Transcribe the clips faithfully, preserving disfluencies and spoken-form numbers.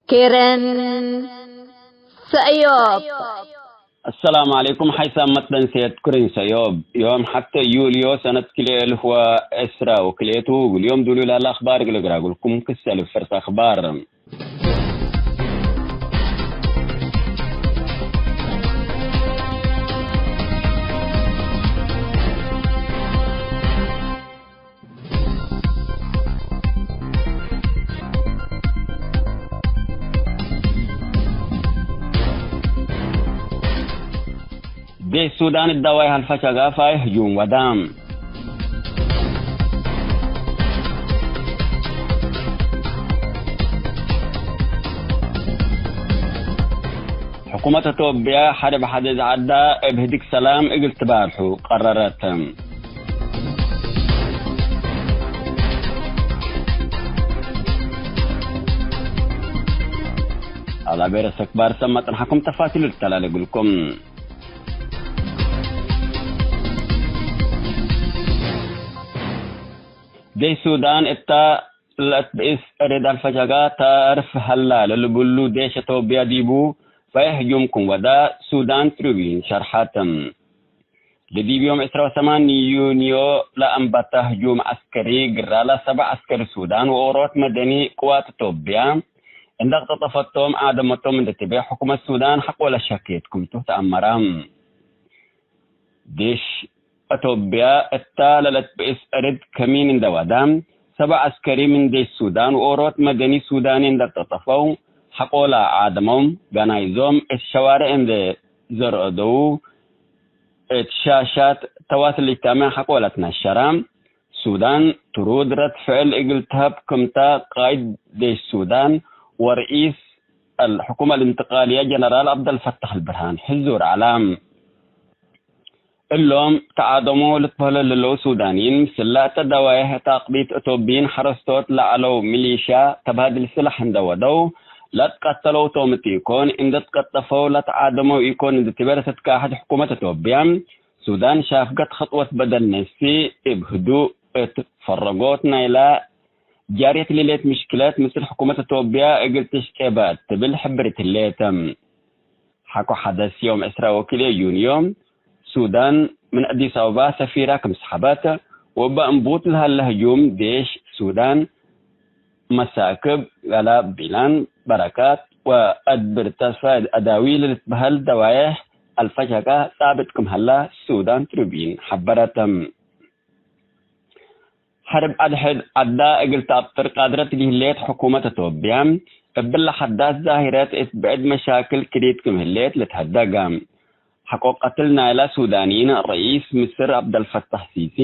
ክርን ሰእዮብ። አሰላሙ ዐለይኩም። ሐይሳም መትደንሴት ክርን ሰእዮብ። ዮም ሐቴ ዩልዮ ሰነት ክልኤ እልፍ ወዕስራ ወክልኤቱ፣ እግል ዮም ዱሉይ ላለ አኽባር እግል እግራጉልኩም ክሰል ፈርስ አኽባር። ዴሽ ሱዳን እዳዋይ ሀልፈ ሸጋፋይ ህጁም ወዳም። ሕኩመት አቶብያ ሐርብ ሐዲድ ዐዳ እብ ህድግ ሰላም እግል ትባርሑ ቀረረት። አላቤረ ሰክባር ሰመ ጽንሐኩም ተፋሲሉ ልተላለ እግልኩም። ዴሽ ሱዳን እታ ለአትብእስ እርድ አልፈሸጋ ተአርፍ ሀላ ለልቡሉ ዴሽ አቶብያ ዲቡ ፈይሕ ህጁም ክም ወዳ ሱዳን ትሪቢዩን ሸርሐት። ለዲብ ዮም ዕስራ ወሰማን ዩንዮ ለአንበተ ህጁም ዐስከሪ፣ ግራላ ሰብዕ ዐስከሪ ሱዳን ወኦሮት መደኒ ቅዋት ቶብያ እንደ አቅጠጠፈቶም አደመቶም እንደ ትቤ ሕኩመት ሱዳን ሐቆለ ሸኬት ክምቱ ተአመራ። ዴሽ አቶብያ እታ ለለትብእስ እርድ ከሚን እንደ ወዳ፣ ሰብዕ ዐስከሪ ምን ዴሽ ሱዳን ወኦሮት መደኒ ሱዳኒ እንደ አቅጠጠፈው ሐቆላ አደመው፣ ጋናይዞም እት ሸዋርዕ እንደ ዘርአደው፣ እት ሻሻት ተዋስል እጅትማዒ ሐቆ ለትነሸረ፣ ሱዳን ትሩድ ረድ ፍዕል እግል ተሀብ ክምተ ቃይድ ዴሽ ሱዳን ወርኢስ አልሕኩመ አልእንትቃልየ ጀነራል ዐብደልፈታሕ አልብርሃን ሕዙር ዐለ። እሎም ተዓደሞ ልትበህሎ ለለው ሱዳንይን፣ ምስለ እተ ደዋይሕ ተቅቢት አቶብይን ሐረስቶት ለዐለው ሚሊሽያ ተባድል ስላሕ እንደ ወደው፣ ለትቀተለው ቶም እት ኢኮን፣ እንደ ትቀጠፈው ለተዓደመው ኢኮን እንደ ትቤ ለትትካሐድ ሕኩመት አቶብያ፣ ሱዳን ሻፍገት ኸጥወት በደል ነሲ፣ እብ ህዱእ እት ፈረጎት ናይላ ጃርየት ሌሌት ምሽክለት ምስል ሕኩመት አቶብያ እግል ትሽቄ በ ትብል ሕብርት ህሌት። ሐቆ ሐደስ ዮም ዕስራ ወክልኤ ዩንዮ፣ ሱዳን ምን አዲስ አበባ ሰፊራ ክም ሰሐበት፣ ወእበ እንቡጥ ለሀለ ህጁም ዴሽ ሱዳን፣ መሳክብ፣ ገላብ፣ ቢላን፣ በረካት ወአድብር ተስፋ አዳዊ ለልትበሀል ደዋዬሕ አልፈሸጋ ጻብጥ ክም ሀላ ሱዳን ትሪቢዩን ሐበረት። ሐርብ አድሕድ ዐዳ እግል ተአብጥር ቃድረት ዲህሌት ሕኩመት አቶብያ፣ እብለ ሐዳስ ዛሂረት እት ብዕድ መሻክል ክዲት ክም ህሌት ልትሀደገ። ሐቆ ቀትል ናይላ ሱዳንይን ረኢስ ምስር ዐብደልፈታሕ ሲሲ፣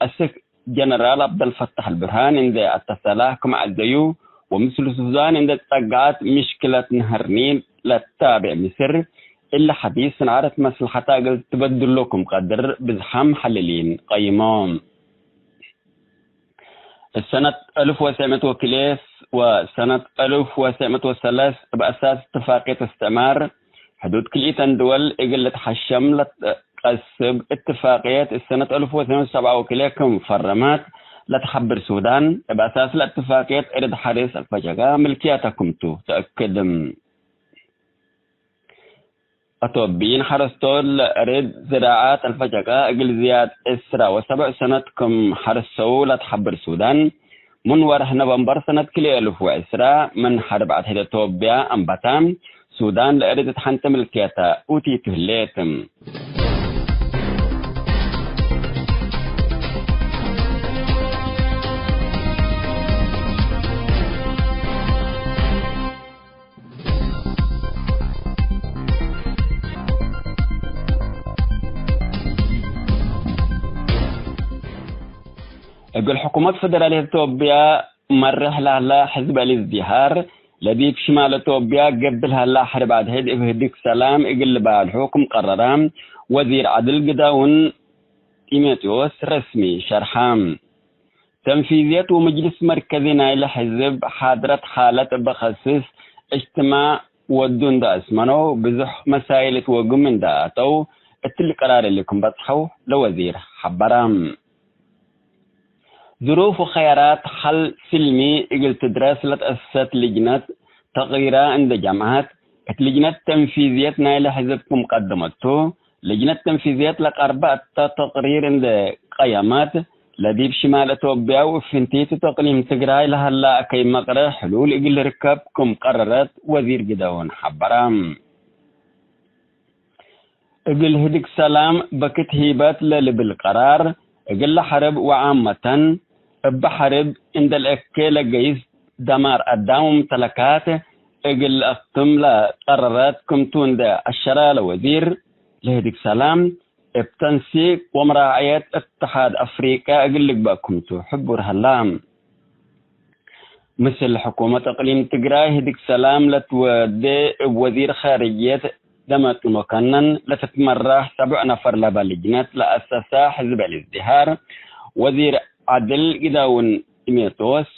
አስክ ጀነራል ዐብደልፈታሕ አልብርሃን እንዴ አተሰላ ክም ዐዘዩ፣ ወምስል ሱዳን እንዴ ጸገዐት ምሽክለት ነሀር ኒል ለታቤዕ ምስር፣ እሊ ሐዲስ ሰንዐረት መስለሐታ እግል ትበድሎ ክም ቀድር ብዝሓም ሐልሊን ቀይሞ። እሰነት አልፍ ወትሰዕ ምእት ወክልኤ ወሰነት አልፍ ወትሰዕ ምእት ወሰለስ እብ አሳስ እትፋቅየት እስትዕማር፣ ሕዱድ ክልኢተን ድወል እግል ልትሐሸም ለትቀስብ እትፋቅየት እሰነት አልፍ ወትሰዕ ምእት ወሰብዓ ወክልኤ ክም ፈረመት ለትሐብር ሱዳን፣ እብ አሳስ ለእትፋቅየት እርድ ሐርስ አልፈሸጋ ምልክያተ ክምቱ ተአክድ። አቶብይን ሐረስቶት ለእርድ ዝራዐት አልፈሸጋ እግል ዝያድ ዕስራ ወሰብዕ ሰነት ክም ሐርሰው ለትሐብር ሱዳን፣ ምን ወርሕ ኖቨምበር ሰነት ክልኤ አልፍ ወዕስራ ምን ሐርብ አድሕድ አቶብያ አንበታ፣ ሱዳን ለእርድ እት ሐንቲ ምልክየተ ኡቲቱ ህሌት። እግል ሕኩመት ፈደራልየት ኢትዮጵያ መርሕ ለህለ ሕዝብ አልእዝዲሃር፣ ለዲብ ሽማል ኢትዮጵያ ገብእ ለህለ ሐርብ አድሕድ እብ ህድግ ሰላም እግል ልባልሑ ክም ቀረረ ወዚር ዐድል ግዳውን ጢሞቴዎስ ረስሚ ሸርሐ። ተንፊዝየት ወመጅልስ መርከዚ ናይለ ሕዝብ ሓድረት ሓለት እበ ከስስ እጅትማዕ ወዱ እንደ አስመነው፣ ብዙሕ መሳይል እት ወግም እንደ አተው እትሊ ቀራር እሊ ክም በጽሐው ለወዚር ሐበረ። ዝሩፍ ወኸያራት ሐል ስልሚ እግል ትድረስ ለተአሰሰት ልጅነት ተቅሪራ እንዴ ጀምዐት፣ እት ልጅነት ተንፊዝየት ናይለ ሕዝብ ክም ቀደመቱ፣ ልጅነት ተንፊዝየት ለቀርበ እተ ተቅሪር እንዴ ቀየመት፣ ለዲብ ሽማል ኢትዮጵያ ወእብ ፍንቲት እት እቅሊም ትግራይ ለሀላ አከይ መቅረ ሕሉል እግል ልርከብ ክም ቀረረት ወዚር ግደውን ሐበረ። እግል ህድግ ሰላም በክት ሂበት ለልብል ቀራር፣ እግለ ሐርብ ወዓመተን እብ ሐርብ እንደ ለእኬ ለገይስ ደማር አዳም ወምተለካት እግል ለአክትም ለቀረረት ክምቱ እንደ አሸረ ለወዚር ለህድግ ሰላም፣ እብ ተንሲቅ ወመራዕየት እትሓድ አፍሪቀ እግል ልግበእ ክምቱ ሕቡር ሀላ። ምስል ሕኩመት እቅሊም ትግራይ ህድግ ሰላም ለትወዴ እብ ወዚር ኻርጅየት ደመቅል መኮነን ለትትመራሕ ሰብዕ ነፈር ለበ ልጅነት ለአሰሰ ሕዝብ አልእዝድሃር፣ ወዚር ዐድል ግዳውን ጢሞቴዎስ፣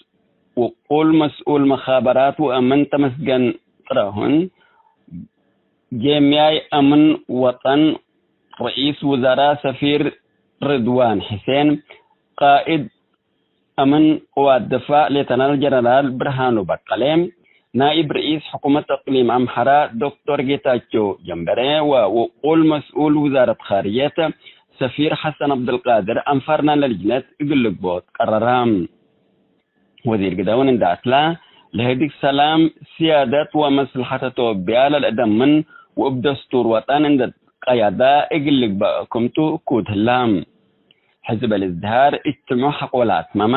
ውቁል መስኡል መኻበራት ወአምን ተመስገን ጥራሁን፣ ጌምያይ አምን ወጠን ርኢስ ውዘራ ሰፊር ርድዋን ሕሴን፣ ቃእድ አምን ቅዋት ድፋዕ ሌተናል ጀነራል ብርሃኑ በቀለ፣ ናኢብ ርኢስ ሕኩመት እቅሊም አምሐራ ዶክተር ጌታቸው ጀንበሬ ወውቁል መስኡል ውዛረት ኻርየት ሰፊር ሐሰን ዐብደልቃድር አንፋርና ለልጅነት እግል ልግቦት ቀረራ። ወዚር ግደውን እንደ አትላ፣ ለህድግ ሰላም ስያደት ወመስለሐት ኢትዮጵያ ለልአደምን ወእብ ደስቱር ወጠን እንደ ቀያዳ እግል ልግበእ ክምቱ እኩድ ህላ። ሕዝብ አልእዝድሃር እጅትምዑ ሐቆ ለአትመመ፣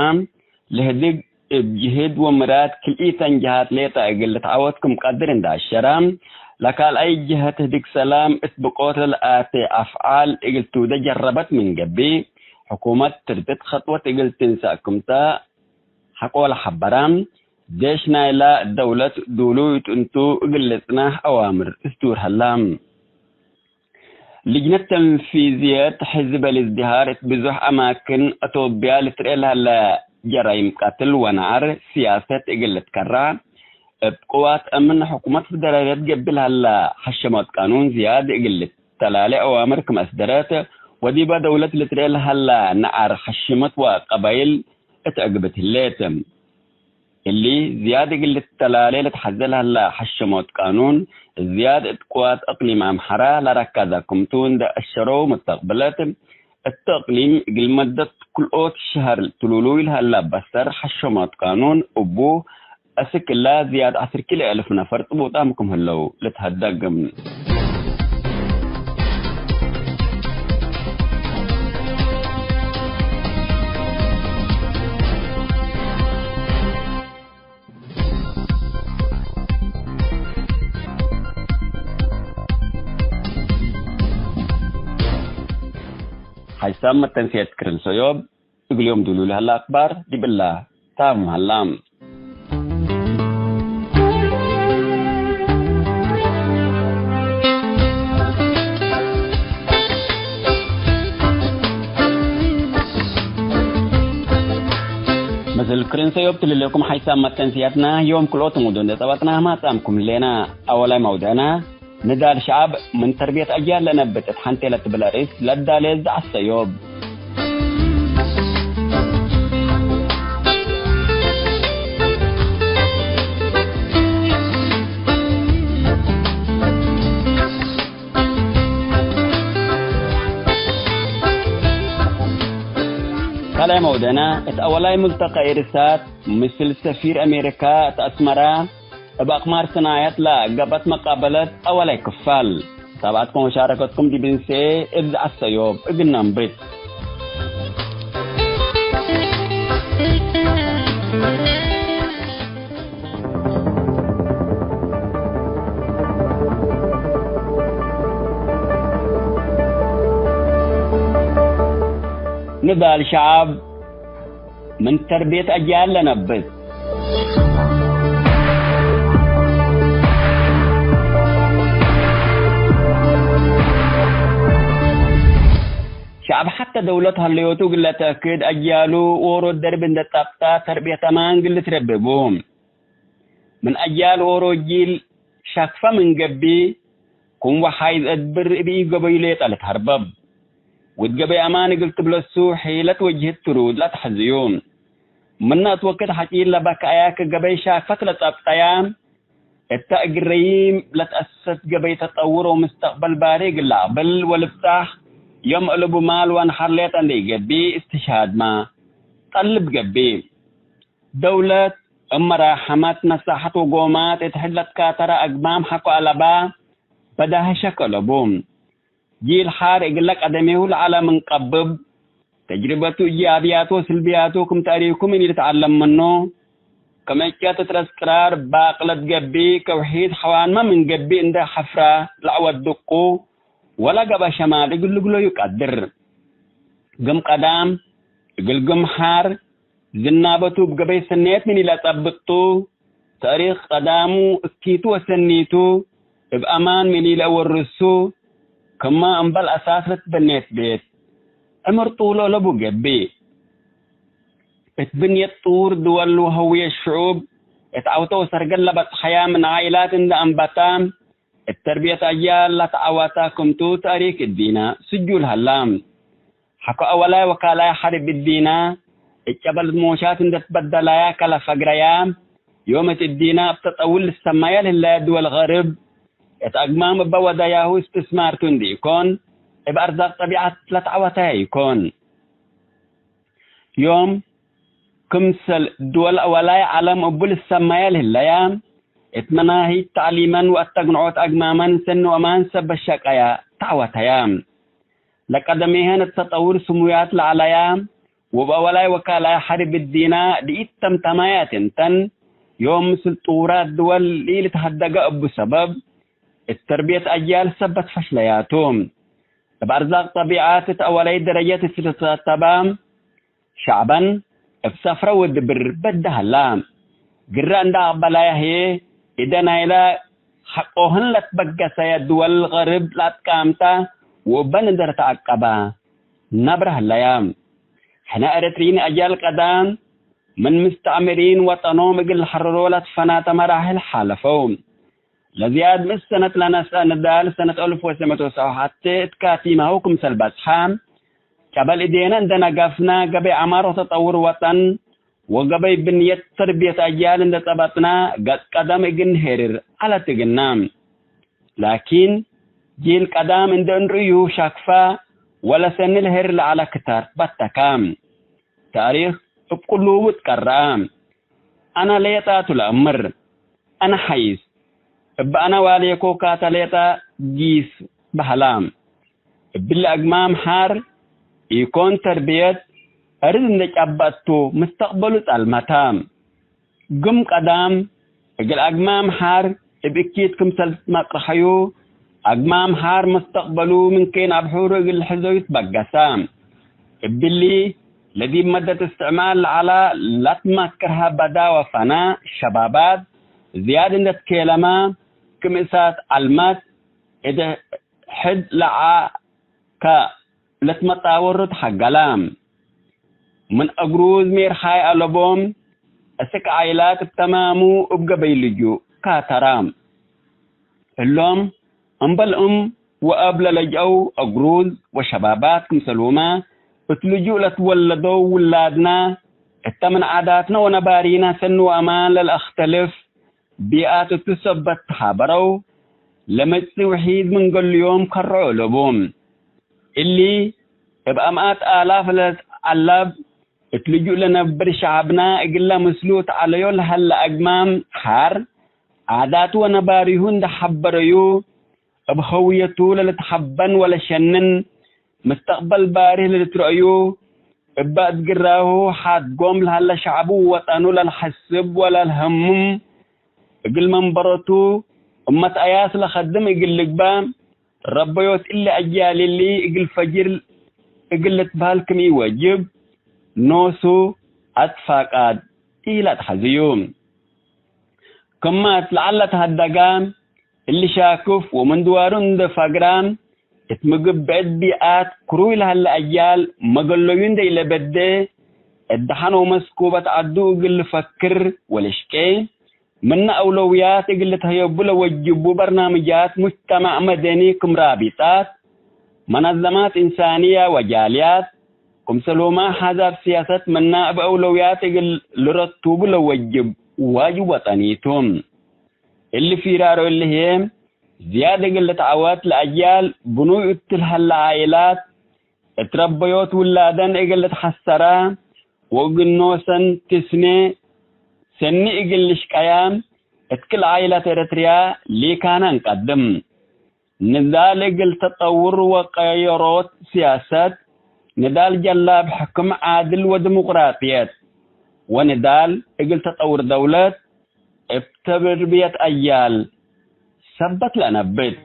ለህድግ እብ ጅህድ ወምራድ ክልኢተን ጀሃት ሌጠ እግል ልትዓወት ክም ቀድር እንደ አሸረ፣ ለካልኣይ ጀሀት ህድግ ሰላም እት ብቆት ለልአቴ አፍዓል እግል ትውዴ ጀረበት ምን ገብእ፣ ሕኩመት ትርድት ኸጥወት እግል ትንሰእ ክምተ ሐቆ ለሐበረ፣ ዴሽ ናይላ ደውለት ዱሉይ እት እንቱ እግል ልጽናሕ አዋምር እስዱር ሀላ። ልጅነት ተንፊዝየት ሕዝብ አልእዝድሃር እት ብዙሕ አማክን አቶብያ ልትርኤ ለሀለ ጀራይም ቀትል ወነዐር ስያሰት እግል ልትከረዕ፣ እብ ቅዋት አምን ሕኩመት ፌደራልየት ገብእ ለሀለ ሐሸመት ቃኑን ዝያድ እግል ልተላሌ አዋምር ክም አስደረት፣ ወዲበ ደውለት ልትርኤ ለሀለ ነዐር ሐሽመት ወቀባይል እት ዕግብት ህሌት። እሊ ዝያድ እግል ልትተላሌ ለትሐዜ ለሀለ ሐሸሞት ቃኑን፣ ዝያድ እት ቅዋት እቅሊም አምሐራ ለረካዛ ክምቱ እንደ አሸረው፣ መስተቅብለት እት እቅሊም እግል መደት ክልኦት ሸሀር ትሉሉይ ለሀለ በሰር ሐሸሞት ቃኑን እቡ፣ አስክ እላ ዝያድ ዐስር ኪሎ አልፍ ነፈር ጥቡጣም ክም ህለው ልትሀደግ። ሐይሳም መተንስየት ክርን ሰዮብ እግል ዮም ዱሉል ለሀለ አክባር ዲብ እላ ታም ሀላ። ምስል ክርን ሰዮብ ትልሌኩም ሐይሳም መተንስያትና ዮም ክልኦት ሙዱ እንደ ጸበጥና ማጻምኩም ህሌና። አወላይ መውደዕና ንዳል ሸዐብ ምን ተርብየት አጅያል ለነብት እት ሐንቴ ለትብል አርእስ ለዳሌ ዘዐት ሰዮብ። ካልኣይ መውደዕና እት አወላይ ሙልተቀ እርሳት ምስል ሰፊር አሜሪካ እት አስመራ፣ እብ አቅማር ሰናየት ለገብአት መቃበለት አወላይ ክፋል። ታብዐትኩም ወሻረከትኩም ዲብ እንሴ እብ ዘዐት ሰዮብ እግል ነንብት። ንዳል ሸዐብ ምን ተርብየት አጅያል ለነብት። ሸዐብ ሐተ ደውለት ሀለዮቱ እግል ለተአክድ አጅያሉ ዎሮ ደርብ እንደ ጸብጠ ተርብየት አማን እግል ልትረቤ ቡ። ምን አጅያል ዎሮ ጂል ሸክፈ ምን ገብእ፣ ክም ወሓይዝ አድብር እብ ኢገበዩ ሌጠ ልትሀርበብ። ውድ ገበይ አማን እግል ትብለሱ ሒለት ወጅህት ትሩድ ለአትሐዝዩ። ምነ እት ወክድ ሐጪር ለበከአያ ከገበይ ሻክፈት ለጸብጠያ፣ እተ እግል ረዪም ለትአሰሰት ገበይ ተጠውር ወምስተቅበል ባሪ እግል ለአቅብል ወልብጻሕ ዮም እልቡ ማል ወአንሐር ሌጠ እንዴ ኢገብእ እስትሽሃድመ ጠልብ ገብእ። ደውለት እብ መራሐመት ነሳሐት ወጎማት እት ሕድ ለትካተረ አግማም ሐቆ አለባ በዳሀ ሸክ አለቡ። ጂል ሐር እግለ ቀደሜሁ ለዐለ ምን ቀብብ፣ ተጅርበቱ እጅያብያቱ ወስልብያቱ ክም ተእሪኩ ምን ኢልትዐለም ምኑ፣ ክም ዕጨት እት ረስቅራር ባቅለት ገብእ፣ ከውሒድ ሐዋንመ ምን ገብእ እንደ ሐፍራ ለዐወድቁ ወለገብአ ሸማል እግል ልግለዩ ቀድር። ግም ቀዳም እግል ግም ሐር ዝናበቱ እብ ገበይ ሰኔት ምን ኢለጸብጥቱ፣ ተእሪክ ቀዳሙ እኪቱ ወሰኒቱ እብ አማን ምን ኢለአወርሱ፣ ክመ እምበል አሳስ ለትበኔት ቤት። ዕምር ጡሎ ለቡ ገብእ። እት ብንየት ጡር ድወል ወሀውየት ሽዑብ እት ዐውተ ወሰርገል ለበጽሐያ ምን ዓኢላት እንደ አንበታ፣ እት ተርብየት አጅያል ለተዐወተ ክምቱ ተእሪክ እዲነ ስጁል ሀላ። ሐቆ አወላይ ወካላይ ሐርብ እዲነ፣ እጨበል ሞሻት እንደ ትበደላያ ከለ ፈግረያ፣ ዮም እት እዲነ እብ ተጠውል ልሰማያ ለህለያ ድወል ገርብ፣ እት አግማም እበ ወደያሁ እስትስማርቱ እንዲ ኢኮን፣ እብ አርዛቅ ጠቢዐት ለተዐወተያ ኢኮን። ዮም ክምሰል ድወል አወላይ ዐለም እቡ ልሰማያ ለህለያ፣ እት መናሂጅ ተዕሊመን ወአተግንዖት አግማመን ሰኒ ወአማን ሰበት ሸቀያ ተዐወተያ። ለቀደሜሀን እት ተጠውር ስሙያት ለዐለያ፣ ወእብ አወላይ ወካላይ ሐርብ እዲነ ለኢተምተማያት እንተን፣ ዮም ምስል ጥውራት ድወል ለኢልትሀደገ እቡ ሰበብ፣ እት ተርብየት አጅያል ሰበት ፈሽለያቱ። እብ አርዛቅ ጠቢዐት እት አወላይ ደረጀት እት ልትረተበ፣ ሸዕበን እብ ሰፍረ ወድብር በደ ሀላ። ግረ እንደ አቅበላያ ህዬ፣ እደ ናይለ ሐቆህን ለትበገሰየ ድወል ገርብ ለአትቃምተ ወእበ ንደር ተዐቀበ ነብረ ህለየ። ሕነ ኤረትርዪን አጅያል ቀዳም ምን ምስተዕምሪን ወጠኖም እግል ለሐርሮ ለትፈናተ መራሕል ሓለፈው። ለዝያድ ምን ሰነት ለነስአ ንዳል ሰነት አልፍ ወትሰዕ ምእት ወሰብዓ ወሐቴ እት ካቲማሁ ክምሰል በጽሐ፣ ጨበል እዴነ እንደ ነገፍነ፣ ገበይ ዐማር ወተጠውር ወጠን ወገበይ ብንየት ተርብየት አጅያል እንደ ጸበጥነ፣ ገጽ ቀደም እግል ንሄርር ዐለት እግልነ። ላኪን፣ ጂል ቀዳም እንደ እንርእዩ ሻክፈ ወለሰኒ ለሄርር ለዐለ ክታር በተከ። ታሪክ እብ ቅሉቡ ትቀረአ። አነ ሌጠ ቱ ለአምር፣ አነ ሐይስ፣ እበ አነ ዋሌኮ ካተ ሌጠ ጊስ በህላ። እብሊ አግማም ሐር ኢኮን ተርብየት፣ አርድ እንደ ጨበጥቱ ምስተቅበሉ ጸልመተ። ግም ቀዳም እግል አግማም ሐር እብ እኪት ክምሰል ትትመቅረሐዩ፣ አግማም ሐር መስተቅበሉ ምን ኬን አብሑሩ እግል ልሕዘዩ ትበገሰ። እብሊ፣ ለዲብ መደት እስትዕማል ለዐለ ለትመክርሀ በዳ ወፈነ ሸባባት ዝያድ እንደ ትኬለመ፣ ክም እሳት ዐልመት እት ሕድ ለዐ ከ ለትመጣወሩ ተሐገለ። ምን አግሩዝ ሜርሓይ አለቦም፣ እስክ ዓይላት እብ ተማሙ እብ ገበይ ልጁእ ካተረ። እሎም እምበል እም ወአብ ለለጅአው አግሩዝ ወሸባባት ክምሰልሁመ፣ እት ልጁእ ለትወለደው ውላድነ፣ እተ ምን ዓዳትነ ወነባሪነ ሰኒ ወአማን ለለአክተልፍ፣ ቢአት እቱ ሰበት ተሓበረው፣ ለመጽእ ውሒድ ምን ገሉ ዮም ከርዖ እለቡ። እሊ፣ እብ አምኣት አላፍ ለትዐለብ እት ልጁእ ለነብር ሸዐብነ፣ እግለ ምስሉ ተዐለዮ ለሀለ አግማም ሐር፣ ዓዳቱ ወነባሪሁ እንደ ሐበረዩ፣ እብ ሀውየቱ ለልትሐበን ወለሸንን፣ ምስተቅበል ባርህ ለልትረአዩ፣ እበ እት ግራሁ ሓድጎም ለሀለ ሸዐቡ ወወጠኑ ለልሐስብ ወለልሀምም፣ እግል መንበረቱ እመት አያስ ለከድም እግል ልግበእ፣ ረበዮት እሊ አጅያል እሊ እግል ፈጅር እግል ልትበህል ክም ኢወጅብ፣ ኖሱ አትፋቃድ ኢለአትሐዝዩ። ክመ እት ለዐለ ተሀደገ፣ እሊ ሻክፍ ወምን ድዋሩ እንደ ፈግረ፣ እት ምግብ ብዕድ ቢአት ክሩይ ለሀለ አጅያል መገለዩ እንደ ኢለበዴ፣ እት ደሐን ወመስኩበት ዐዱ እግል ልፈክር ወልሽቄ፣ ምነ አውለውያት እግል ልትሀየቡ ለወጅቡ በርናምጃት ሙጅተማዕ መደኒ ክም ራቢጣት፣ መነዘማት እንሳንየ ወጃልያት፣ ክምሰልሁመ አሕዛብ ስያሰት ምነ እብ አውለውያት እግል ልረቱቡ ለወጅብ ዋጅብ ወጠኒ ቱ። እሊ ፊራሮ እሊ ህዬ፣ ዝያድ እግል ልትዐወት ለአጅያል ብኑይ እት ለሀለ ዓኢላት፣ እት ረበዮት ውላደን እግል ልትሐሰራ ወእግል ኖሰን ትስኔ ሰኒ እግል ልሽቀያ፣ እት ክል ዓኢላት ኤረትርያ ሊካና እንቀድም። ንዳል እግል ተጠውር ወቀየሮት ስያሰት፣ ንዳል ጀላብ ሕክም ዓድል ወዲሙቅራጥየት፣ ወንዳል እግል ተጠውር ደውለት እብ ተርብየት አያል ሰበት ለነብት።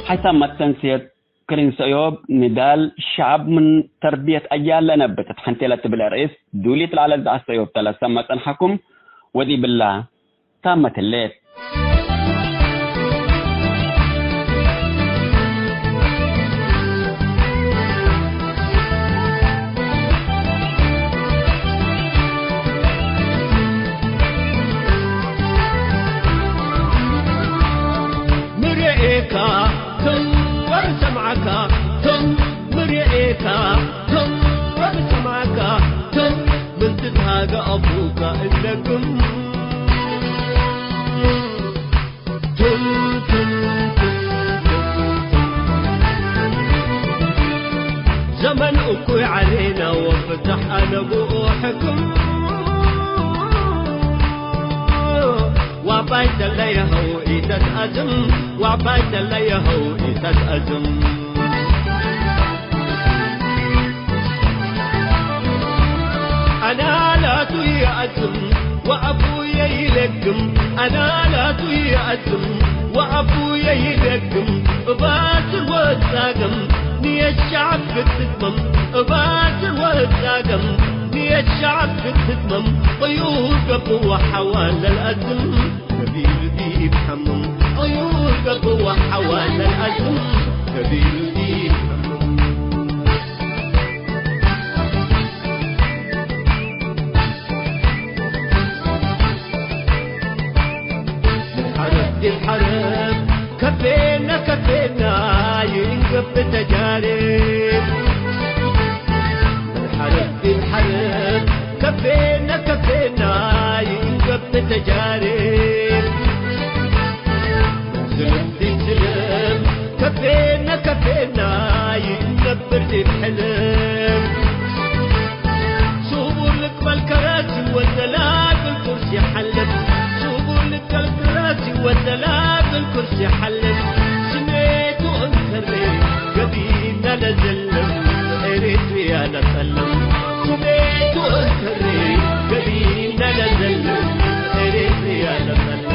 ሐይሳም መተንስየት ክርን ሰእዮብ ንዳል ሸዐብ ምን ተርብየት አያል ለነብት እት ሐንቴ ለትብል አርእስ ዱሊት ለዐለት ዘዐት ሰእዮብ ተለሰመ ጸንሐኩም ወዲብላ ታመት ህሌት። ምርኤካ ቶም ወሰምዓካ ቶም ምርኤካ ቶም ወሰምዓካ ቶም ምን ትትሃገ አፉከ እለክም ቶም ቶም ቶም ቶም ቶም ዘመን እኩይ ዐሌና ወፍታሕ አነ ብኡ ሕክም ዋባይ ተለየኸው ኢተትአዝም ዋባይ ተለየኸው ኢተትአዝም አናላቱ ይአዝም ወአፉየ ይለግም አናላቱ ይአዝም ወአፉየ ይለግም እባስር ወጻገም ንየት ሸዐብ ክትትመም እባስር ወጻገም ንየት ሸዐብ ክትትመም ቅዩር ገብእ ወሐዋን ለልአዝም ከቢር ዲብ ሐምም ቅዩር ገብእ ወሐዋን ለልአዝም ከቢር ዲብ ሐምም ሐረብ ዲብ ሐረብ ከፌነ ከፌና ይእንገብእ ተጃርብ ምን ሐረብ ዲብ ሐረብ ከፌነ ከፌና ይእንገብእ ተጃርብ ምን ዝልም ዲብ ዝልም ከፌነ ከፌና ይእንገብር ዲብ ሕልም ሱቡር ልቅበል ከራሲ ወዘላግል ኩርሲ ሐልብ ሱቡር ልቅበል ከራሲ ወዘላግል ኩርሲ ሐልብ ስሜቱ እንከሬ ገቢና ለዘልም ኤሪትሪያ ለጸልም ስሜቱ እንከሬ ገቢና ለዘልም ኤሪትሪያ ለጸልም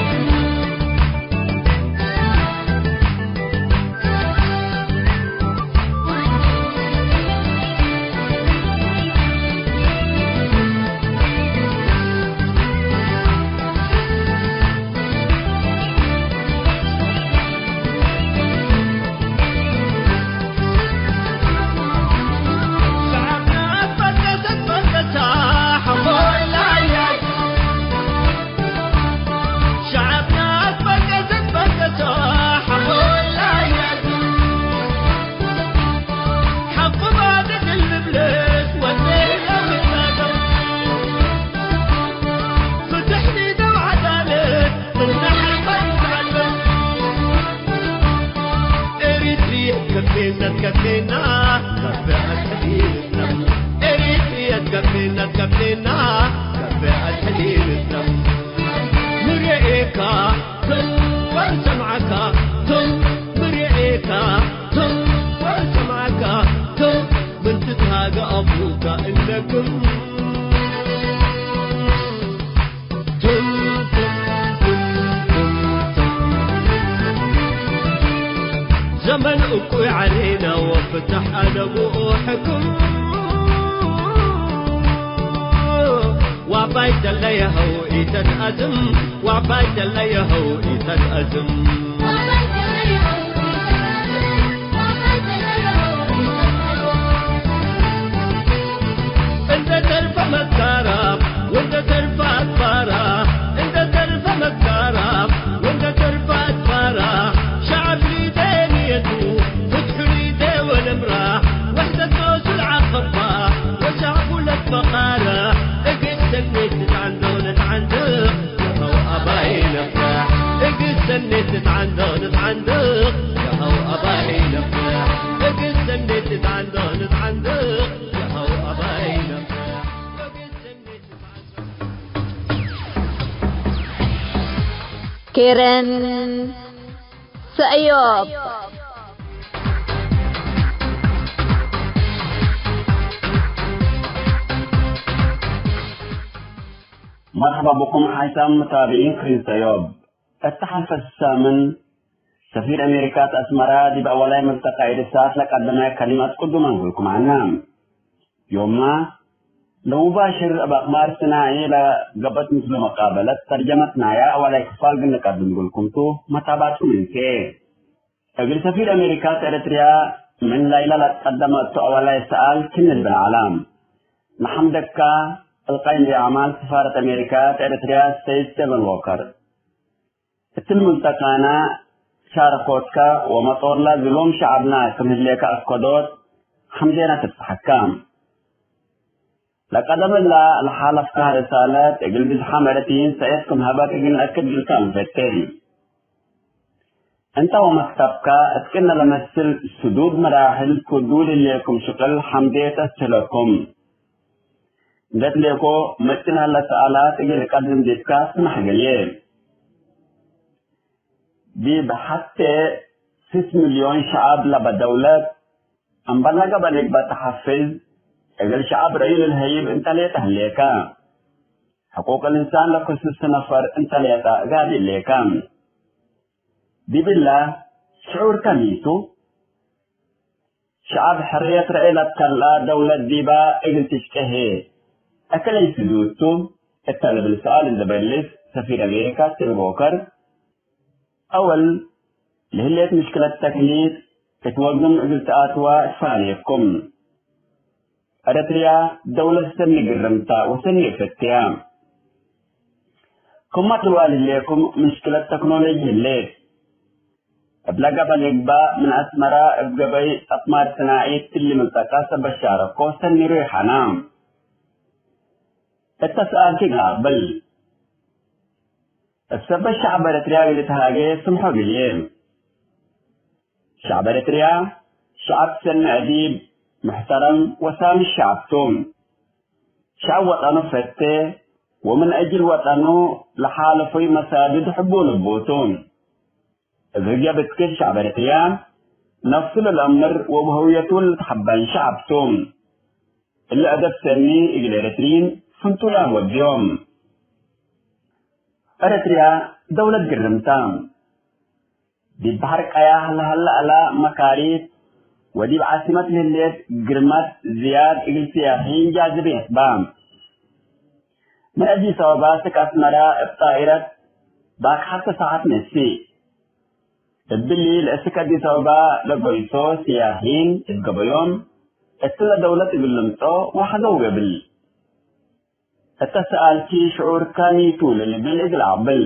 ኤሪትሪያ ከፌና ከፌና ከፌ አትሐዲርና ኤሪትሪያ ከፌና ከፌና ከፌ አትሐዲርና ምርኤካ ቶም ወሰምዓካ ቶም ምርኤካ ቶም ወሰምዓካ ቶም ምን ትትሃገ አፉከ እለክም ዘመን እኩይ ዐሌና ወፍታሕ አነ ብኡ ሕክም ዋባይ ተለየኸው ኢተትአዝም ዋባይ ተለየኸው ኢተትአዝም እንደ ተርፈ መጋራብ ወንደ ተርፈ አድባራ እንደ ተርፈ መጋራብ ወንደ ተርፈ አድባራ ንትዓንድቕ የሀው አባይ ነፍዕ፣ እግል ሰኔት ንትዓንድቕ፣ ንትዓንድቕ የሀው አባይ ነፍዕ። ኬረን ሰእዮብ። መርሐባ ብኩም ሓይሳም መታብዒን ክሪን ሰእዮብ። እተ ሐልፈ ሳምን፣ ሰፊር አሜሪካ እት አስመራ ዲብ አወላይ መልተቃ ኢድሳት ለቀደመ ከሊመት ቅዱም አንጉልኩም ዐና። ዮምመ፣ ለሙባሽር እብ አቅማር ስናዒ ለገብአት ምስሉ መቃበለት ተርጀመት ናያ አወላይ ክፋል እግል ንቀድም እግልኩም ቱ፣ መታባቱ ምንኬ። እግል ሰፊር አሜሪካ እት ኤረትርያ ምን ላይላ ለትቀደመ እቱ አወላይ ሰኣል ክም ልብል ዐለ። ነሐምደካ እልቃይ ሙዲር አዕማል ስፋረት አሜሪካ እት ኤረትርያ ሰይድ ስቴቨን ዎከር። እት ምንጠቃነ ሻረኮትከ ወመጦርለ ዝሉም ሸዐብነ ክም ህሌከ አስከዶት ሐምዴነ ትትሐከ። ለቀደም እለ ለሓለፍከ ርሳለት እግል ብዝሓም ኤረትርዪን ሰእየት ክም ሀበት እግል ነአክድ እግልከ እንፈቴ። እንተ ወመክተብከ እት ቅነ ለመስል ስዱድ መራሕል ክዱ ለህሌኩም ሽቅል ሐምዴ ተስህለኩም። እንዴ ትሌኮ መጭን ሀለ ሰኣላት እግል እቀድም ዲብከ ስመሕ ገልዬ። ዲብ ሐቴ ስስ ሚልዮን ሸዐብ ለበ ደውለት፣ እምበል ለገብአ ኒግበ ተሐፍዝ፣ እግል ሸዐብ ረዩ ለልሀይብ እንተ ሌጠ ህሌከ። ሕቁቅ ልእንሳን ለክሱስ ነፈር እንተ ሌጠ ጋዲ ህሌከ። ዲብለ ሽዑርከ ሚ ቱ? ሸዐብ ሕርየት ረኤ ለትከልአ ደውለት ዲበ እግል ትሽቄ ህዬ፣ እከለይ ስዱድ ቱ? እተ ልብል ሰኣል እንዴ በልስ፣ ሰፊር አሜሪካ ስቲቭ ዎከር፣ አወል፣ ለህሌት ምሽክለት ተክኒክ እት ወግም እግል ተአትወ እትፋኔኩም። ኤረትርያ ደውለት ሰኒ ግርምተ ወሰኒ እፈትያ። ክመ ትልዋል ህሌኩም ምሽክለት ተክኖሎጂ ህሌት። እብ ለገብአ ኒግበ ምን አስመራ እብ ገበይ አቅማር ስናዒት እሊ ምንጠቀ ሰበት ሻረኮ ሰኒ ሩይ ሐና። እተ ሰኣልኪ እግል አቅብል። እብ ሰበት ሸዐብ ኤረትርያ እግል እትሃጌ ስምሖ እግልዬ። ሸዐብ ኤረትርያ ሸዐብ ሰኒ አዲብ፣ ሙሕተረም ወሳሚ ሸዐብ ቱ። ሸዐብ ወጠኑ ፈቴ ወምን አጅል ወጠኑ ለሓለፉይ መሳድድ ሕቡን እቡ ቱ። እብ ህግየ ብትክል ሸዐብ ኤረትርያ ነፍሱ ለልአምር ወእብ ሀውየቱ ለልትሐበን ሸዐብ ቱ። እሊ አደብ ሰኒ እግል ኤረትርዪን ፍንቱላም ወድዮም። ኤረትርያ ደውለት ግርምተ። ዲብ በሐር ቀያሕ ለሀለ ዐለ መካሪት ወዲብ ዓሲመት ለህሌት ግርመት ዝያድ እግል ስያሒን ጃዝብ የህባ። ምን አዲስ አበባ እስክ አስመራ እብ ጣኢረት ባክ ሐተ ሰዓት ነሲ። እብሊ ለእስክ አዲስ አበባ ለጎይሶ ስያሒን እብ ገበዮም እትለ ደውለት እግል ልምጾ ወሐዘው ገብል። እተ ሰኣልኪ ሽዑርከ ሚ ቱ ለልብል እግል አቅብል።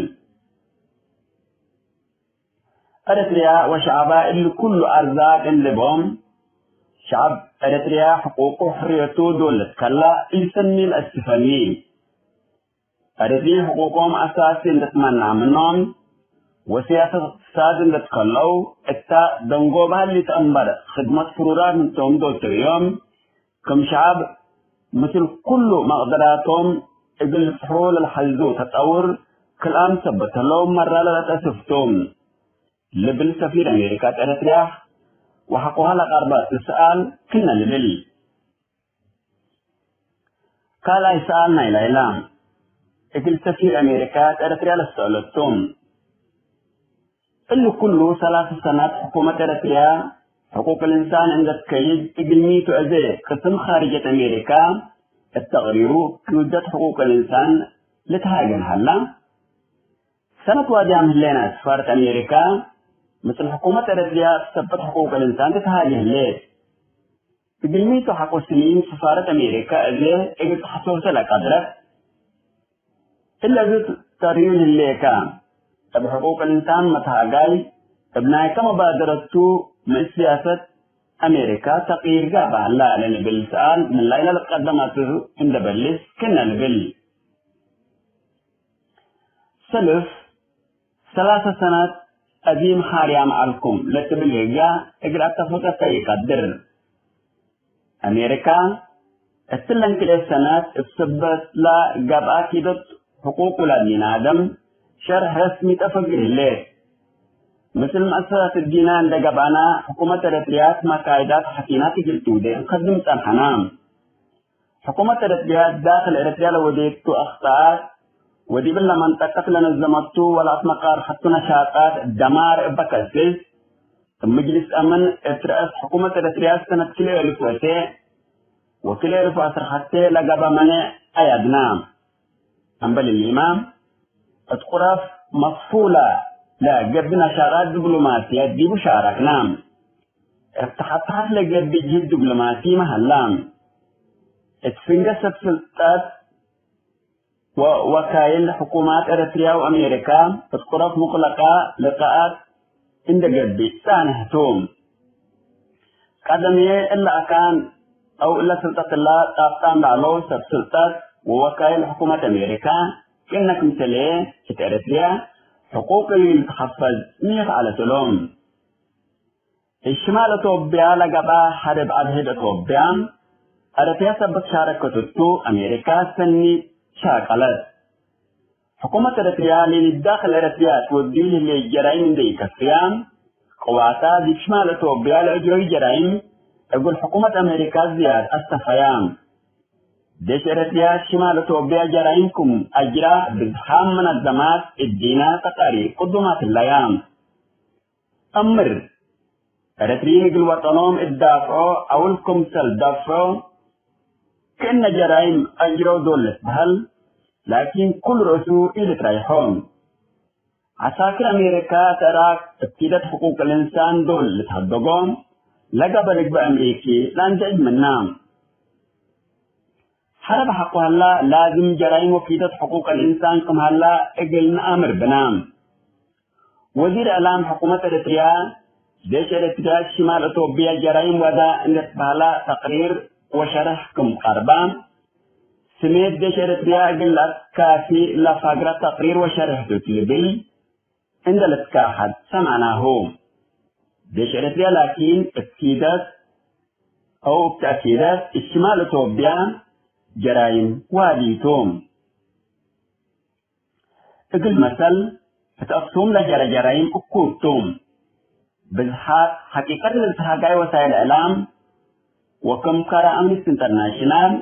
ኤረትርያ ወሸዐባ እሊ ኩሉ አርዛቅ እንዴ ቦም፣ ሸዐብ ኤረትርያ ሕቁቁ ሕርየቱ ዶል ልትከላ ኢሰኒ ለአስፈኒ። ኤረትርዪ ሕቁቆም አሳሲ እንዴ ትመነዐ ምኖም ወሲያሰት እቅትሳድ እንዴ ትከለው፣ እተ ደንጎበ ሀሊት እምበር ክድመት ፍሩራር ምን ቶም ዶል ትርእዮም። ክም ሸዐብ ምስል ኩሉ መቅደራቶም እግል ልፍትሑ ለልሐዙ ተጠውር ክልኣም ሰበት ህለው መረ ለለተአስፍ ቱ። ልብል ሰፊር አሜሪካ እት ኤረትርያ ወሐቆሀ ለቀርበ እት ሰኣል ክእነ ልብል። ካልኣይ ሰኣል ናይ ላይላ፣ እግል ሰፊር አሜሪካ እት ኤረትርያ ለሰአለቱ። እሊ ኩሉ ሰላሰ ሰናት ሕኩመት ኤረትርያ ሕቁቅ ልእንሳን እንዴ ትከይድ እግል ሚ ቱ አዜ ቅስም ካርጀት አሜሪካ እት ተቅሪሩ ክብደት ሕቁቅ ልእንሳን ልትሃገን ሀላ? ሰነት ዋድያም ህሌነ፣ ስፋረት አሜሪካ ምስል ሕኩመት ኤረትርያ እት ሰበት ሕቁቅ ልእንሳን ትትሃጌ ህሌት። እግል ሚ ቱ ሐቆ ስኒን ስፋረት አሜሪካ እዜ እግል ተሐሶሰ ለቀድረት? እለ እዝ ተርእዩን ህሌከ፣ እብ ሕቁቅ ልእንሳን መትሃጋይ እብ ናይከ መባደረት ቱ ምን ሲያሰት አሜሪካ ተቅይር ጋብእ ሀላ ለልብል ሰኣል ምን ላይለ ልትቀደም አስር እንዴ በልስ ክእነ ልብል። ሰልፍ ሰላሰ ሰናት አዚም ሓርያም ዐልኩም ለትብል ህግያ እግል አተፍቀከ ኢቀድር። አሜሪካ፣ እትለን ክልኤ ሰነት እብ ሰበትላ ገብአ ኪደት ሕቁቅ ውላድ ሚናደም ሸርሕ ረስሚ ተፈግር ህሌት። ምስል መአሰሳት እዲና እንደ ገብአና፣ ሕኩመት ኤረትርያ መካይዳት ሐኪናት እግል ትውዴ እንከድም ጸንሐና። ሕኩመት ኤረትርያ ዳክል ኤረትርያ ለወዴቱ አክጠኣት ወዲብለ መንጠቀት ለነዘመቱ ወለአትመቃርሐቱ ነሻጣት ደማር እበ ከስስ፣ እብ ምጅልስ አምን እት ረአስ ሕኩመት ኤረትርያ ሰነት ክልኤ እልፍ ወእቴ ወክልኤ እልፍ ወዐስር ሐቴ ለገብአ መኔዕ አያድና። እምበል እሊመ፣ እት ቁረፍ መስፉለ ለገብእ ነሻጣት ዲብሎማስየት ዲቡ ሻረክነ። እብ ተሐት-ተሐት ለገብእ ጅህድ ዲብሎማሲመ ሀላ። እት ፍንገ ሰብ ስልጠት ወወካይል ሕኩማት ኤረትርያ ወአሜሪካ እት ቁረፍ ሙቅለቀ ልቃኣት እንዴ ገብእ ጻንሕ ቱ። ቀደምዬ እለ አካን አው እለ ስልጠት እለ ጣብጣም ለዐለው ሰብ ስልጠት ወወካይል ሕኩመት አሜሪካ፣ ክእነ ክምሰልዬ እት ኤረትርያ ሕቁቅ እግል ልትሐፈዝ ንየት ዐለት እሎም። እት ሽማል አቶብያ ለገብአ ሐርብ አድሕድ አቶብያ፣ ኤረትርያ ሰበት ሻረከት እቱ አሜሪካ ሰኒ ሻቀለት። ሕኩመት ኤረትርያ ለኢዳክል ኤረትርያ ትወድዩ ለህሌት ጀራይም እንዴ ኢከፍያ፣ ቅዋታ ዲብ ሽማል አቶብያ ለአጅረዩ ጀራይም እግል ሕኩመት አሜሪካ ዝያድ አስተፈያ። ዴሽ ኤረትርያ ሽማል አቶብያ ጀራይም ክም አጅራ ብዝሓም መነዘማት እዲና ተቃሪር ቅዱማት ህለያ። አምር፣ ኤረትርዪን እግል ወጠኖም እዳፍዖ አውል ክምሰል ደፍዖ፣ ክእነ ጀራይም አጅረው ዶል ልትበሀል፣ ላኪን ኩሉ ርእሱ ኢልትረይሖ። ዐሳክር አሜሪካ ተራክ እብ ኪደት ሕቁቅ ልእንሳን ዶል ልትሀደጎ፣ ለገበ ልግበእ አምሪኪ ለአንዘዕጅ ምና። ሐረብ ሐቆ ሀላ፣ ላዝም ጀራይም ወኪደት ሕቁቅ ልእንሳን ክም ሀላ እግል ነአምር ብና። ወዚር እዕላም ሕኩመት ኤረትርያ፣ ዴሽ ኤረትርያ ሽማል አቶብያ ጀራይም ወዳ እንዴ ትበህላ ተቅሪር ወሸርሕ ክም ቀርባ፣ ስሜት ዴሽ ኤረትርያ እግል ለአትካፊ ለፋግረ ተቅሪር ወሸርሕ ቱ እት ልብል እንዴ ልትካሐድ ሰምዐናሁ። ዴሽ ኤረትርያ ላኪን እት ኪደት አው እብ ተእኪደት እት ሽማል አቶብያ ጀራይም ዋዲ ቱ። እግል መሰል፣ እት አክሱም ለጀረ ጀራይም እኩብ ቱ። ብዝሓት ሐቂቀት ለልትሃጋይ ወሳይል እዕላም ወክም ከረ አምነስቲ ኢንተርናሽናል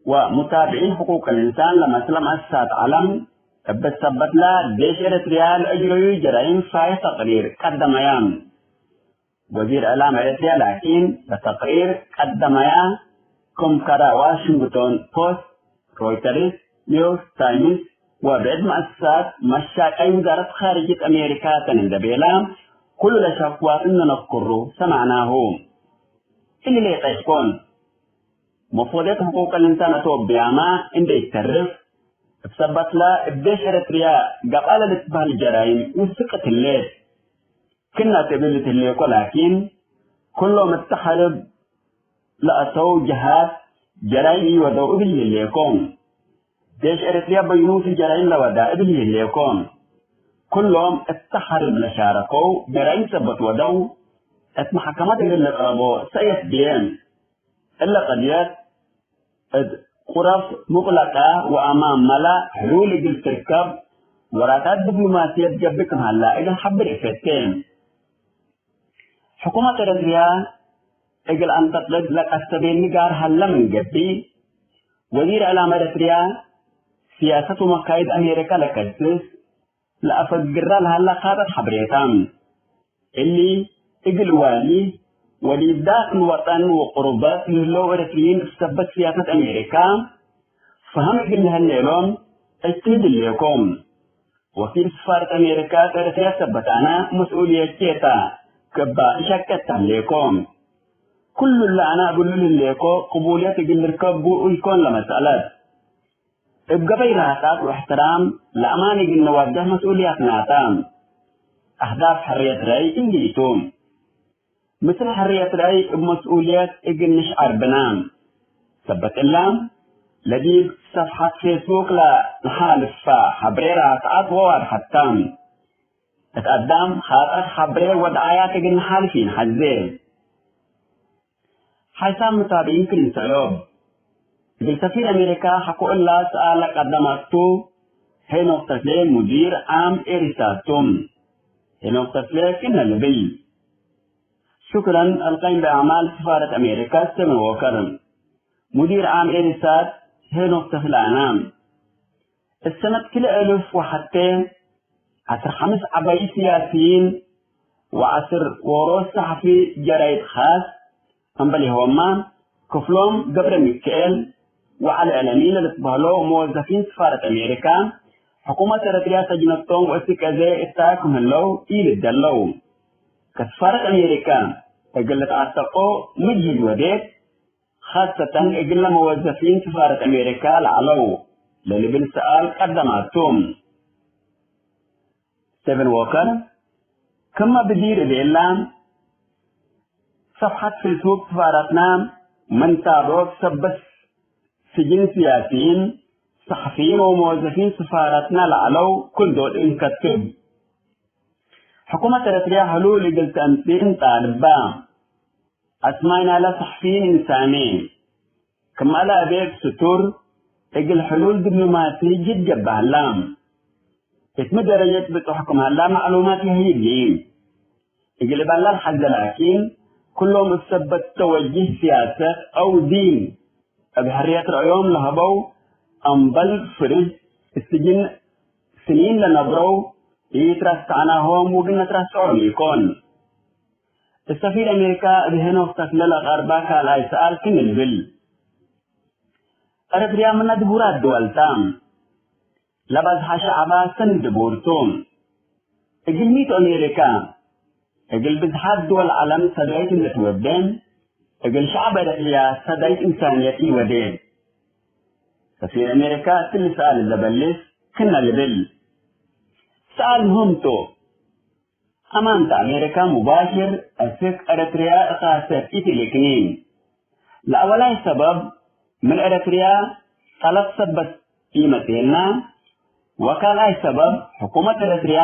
ወሙታብዒን ሕቁቅ ልእንሳን ለመስለ መአሰሳት ዐለም፣ እብ ሰበትለ ዴሽ ኤረትርያ ለአጅረዩ ጀራይም ፋይሕ ተቅሪር ቀደመያ። ወዚር እዕላም ኤረትርያ ላኪን፣ ለተቅሪር ቀደመያ ክም ከረ ዋሽንግቶን ፖስት፣ ሮይተርስ፣ ኒውዮርክ ታይምስ ወብዕድ መአሰሳት መሻቀይ ውዛረት ካርጅየት አሜሪካ ተን እንዴ ቤላ፣ ኩሉ ለሸክዋት እንዴ ነክሩ ሰማዕናሁ። እሊ ሌጠ ኢኮን። መፎደት ሕቁቅ ልእንሳን አቶብያመ እንዴ ኢተርፍ፣ እብ ሰበትለ እብ ዴሽ ኤረትርያ ገብአ ለልትበህል ጀራይም ውስቅ ትሌት። ክእነ እት እብል ትህሌኮ ላኪን፣ ኩሎም እተ ሐርብ ለአተው ጀሃት ጀራይም ኢወደው እብል ይህሌኮ። ዴሽ ኤረትርያ በይኑቱ ጀራይም ለወዳ እብል ይህሌኮ። ኩሎም እተ ሐርብ ለሻረከው ጀራይም ሰበት ወደው፣ እት መሐከመት እግል ልቅረቦ ሰእየት ብዬ። እለ ቀድየት እት ቁረፍ ሙቅለቀ ወአማም መላ ሕሉል እግል ትርከብ ወራታት ዲፕሎማስየት ገብእ ክም ሀላ እግል ሐብር እፈቴ። ሕኩመት ኤረትርያ እግል አንተቅድ ለቀሰቤኒ ጋር ሀለ ምን ገብእ፣ ወዚር እዕላም ኤረትርያ ሲያሰት ወመካይድ አሜሪካ ለከስስ፣ ለአፈግራ ለሀላ ካጠት ሐብሬታ። እሊ እግል ዋሊ ወዲብ ዳክል ወጠን ወቅሩበት ለህለው ኤረትርዪን እብ ሰበት ሲያሰት አሜሪካ ፈሀም እግል ለህሌ እሎም እጅትህድ ህሌኮ። ወኪል ስፋረት አሜሪካ እት ኤረትርያ ሰበት አነ መስኡልየቼ ተ፣ ክባ እሸቀት ተህሌኮ። ኩሉ እለ አነ እብሉ ለህሌኮ ቅቡልየት እግል ልርከብ ቡ ኢኮን ለመስአለት። እብ ገበይ ራህጣት ወእሕትራም ለአማን እግል ንወዴሕ መስኡልያትና ተ። አህዳፍ ሕርየት ረአይ እሊ ቱ። ምስል ሕርየት ረአይ እብ መስኡልየት እግል ንሽዐር ብነ። ሰበት እለ፣ ለዲብ ሰፍሐት ፌስቡክ ለነሓልፋ ሐብሬ ራትዐት ወዋድሐት ተ። እት አዳም ኻጠር ሐብሬ ወድዓያት እግል ነሓልፍ ኢንሐዜ። ሓይሳም መታብዒን ክል እንሰእሎብ። እግል ሰፊር አሜሪካ ሐቆ እላ ሰኣል ለቀደማቱ ሄኖክ ተስሌ ሙዲር ዓም ኤሪሳት ቱ። ሄኖክ ተስሌ ክነ ልብል። ሹክረን አልቃይም በአዕማል ስፋረት አሜሪካ ስቴቨን ዎከር። ሙዲር ዓም ኤሪሳት ሄኖክ ተስሌ አና። እሰነት ክልኤ እሉፍ ወሐቴ ዐስር ሐምስ ዐባይ ስያስይን ወዐስር ዎሮት ሰሐፊ ጀራይድ ኻስ፣ እምበሌሆማ ክፍሎም ገብረ ሚካኤል ወዐሊ ዐለሚ ለልትበህሎ መወዘፊን ስፋረት አሜሪካ፣ ሕኩመት ኤረትርያ ሰጅነቶም ወእት ቀዜ እታ ክም ህለው ኢልደለው። ከስፋረት አሜሪካ እግል ልትዓተቆ ምጅህድ ወዴት፣ ኻሰተን እግለ መወዘፊን ስፋረት አሜሪካ ለዐለው ለልብል ሰኣል ቀደማቱ። ስቴቨን ዎከር፣ ክመ ብዲር እቤላ፣ ሰፍሐት ፌስቡክ ስፋረትና ምን ታብዖ ሰበት ስጅን ስያሲይን፣ ሰሐፊይን ወመወዘፊን ስፋረትና ለዐለው ክል ዶል እንከትብ። ሕኩመት ኤረትርያ ህሉል እግል ተአምጽእ እንጣልባ። አስማይ ናለ ሰሕፊይን እንሳኔ። ክም አለ አቤ እብ ስቱር እግል ሕሉል ዲብሎማሲ ጅድ ገብእ ሀላ። እት ሚ ደረጀት ብጽሕ ክም ሀላ መዕሉማት ይሀይብ ሊ። እግል እበላ ለሐዜ ላኪን፣ ክሎም እብ ሰበት ተወጅህ ስያሰት አው ዲን እብ ሕርየት ረአዮም ለሀበው አምበል ፍርህ እት ስጅን ስኒን ለነብረው ኢትረሰዕናሆም ወግል ነትረሰዖም ኢኮን። እት ሰፊር አሜሪካ እብ ሄኖክ ተክለ ለቀርባ ካልኣይ ሰኣል ክም ልብል፣ ኤረትርያ ምነ ድቡራት ድወል ተ። ለበዝሐ ሸዐባ ሰኒ ድቡር ቱ። እግል ሚ ቱ አሜሪካ እግል ብዝሓት ድወል ዐለም ሰዳይት እንዴ ትወዴ፣ እግል ሸዐብ ኤረትርያ ሰዳይት እንሳንየት ኢወዴ። ሰፊር አሜሪካ እትሊ ሰኣል ለበልስ ክነ ልብል። ሰኣል ምህም ቱ። አማንተ አሜሪካ ሙባሽር አስክ ኤረትርያ እካሰት ኢትልክኒ። ለአወላይ ሰበብ ምን ኤረትርያ ጠለብ ሰበት ኢመጽኤና፣ ወካልኣይ ሰበብ ሕኩመት ኤረትርያ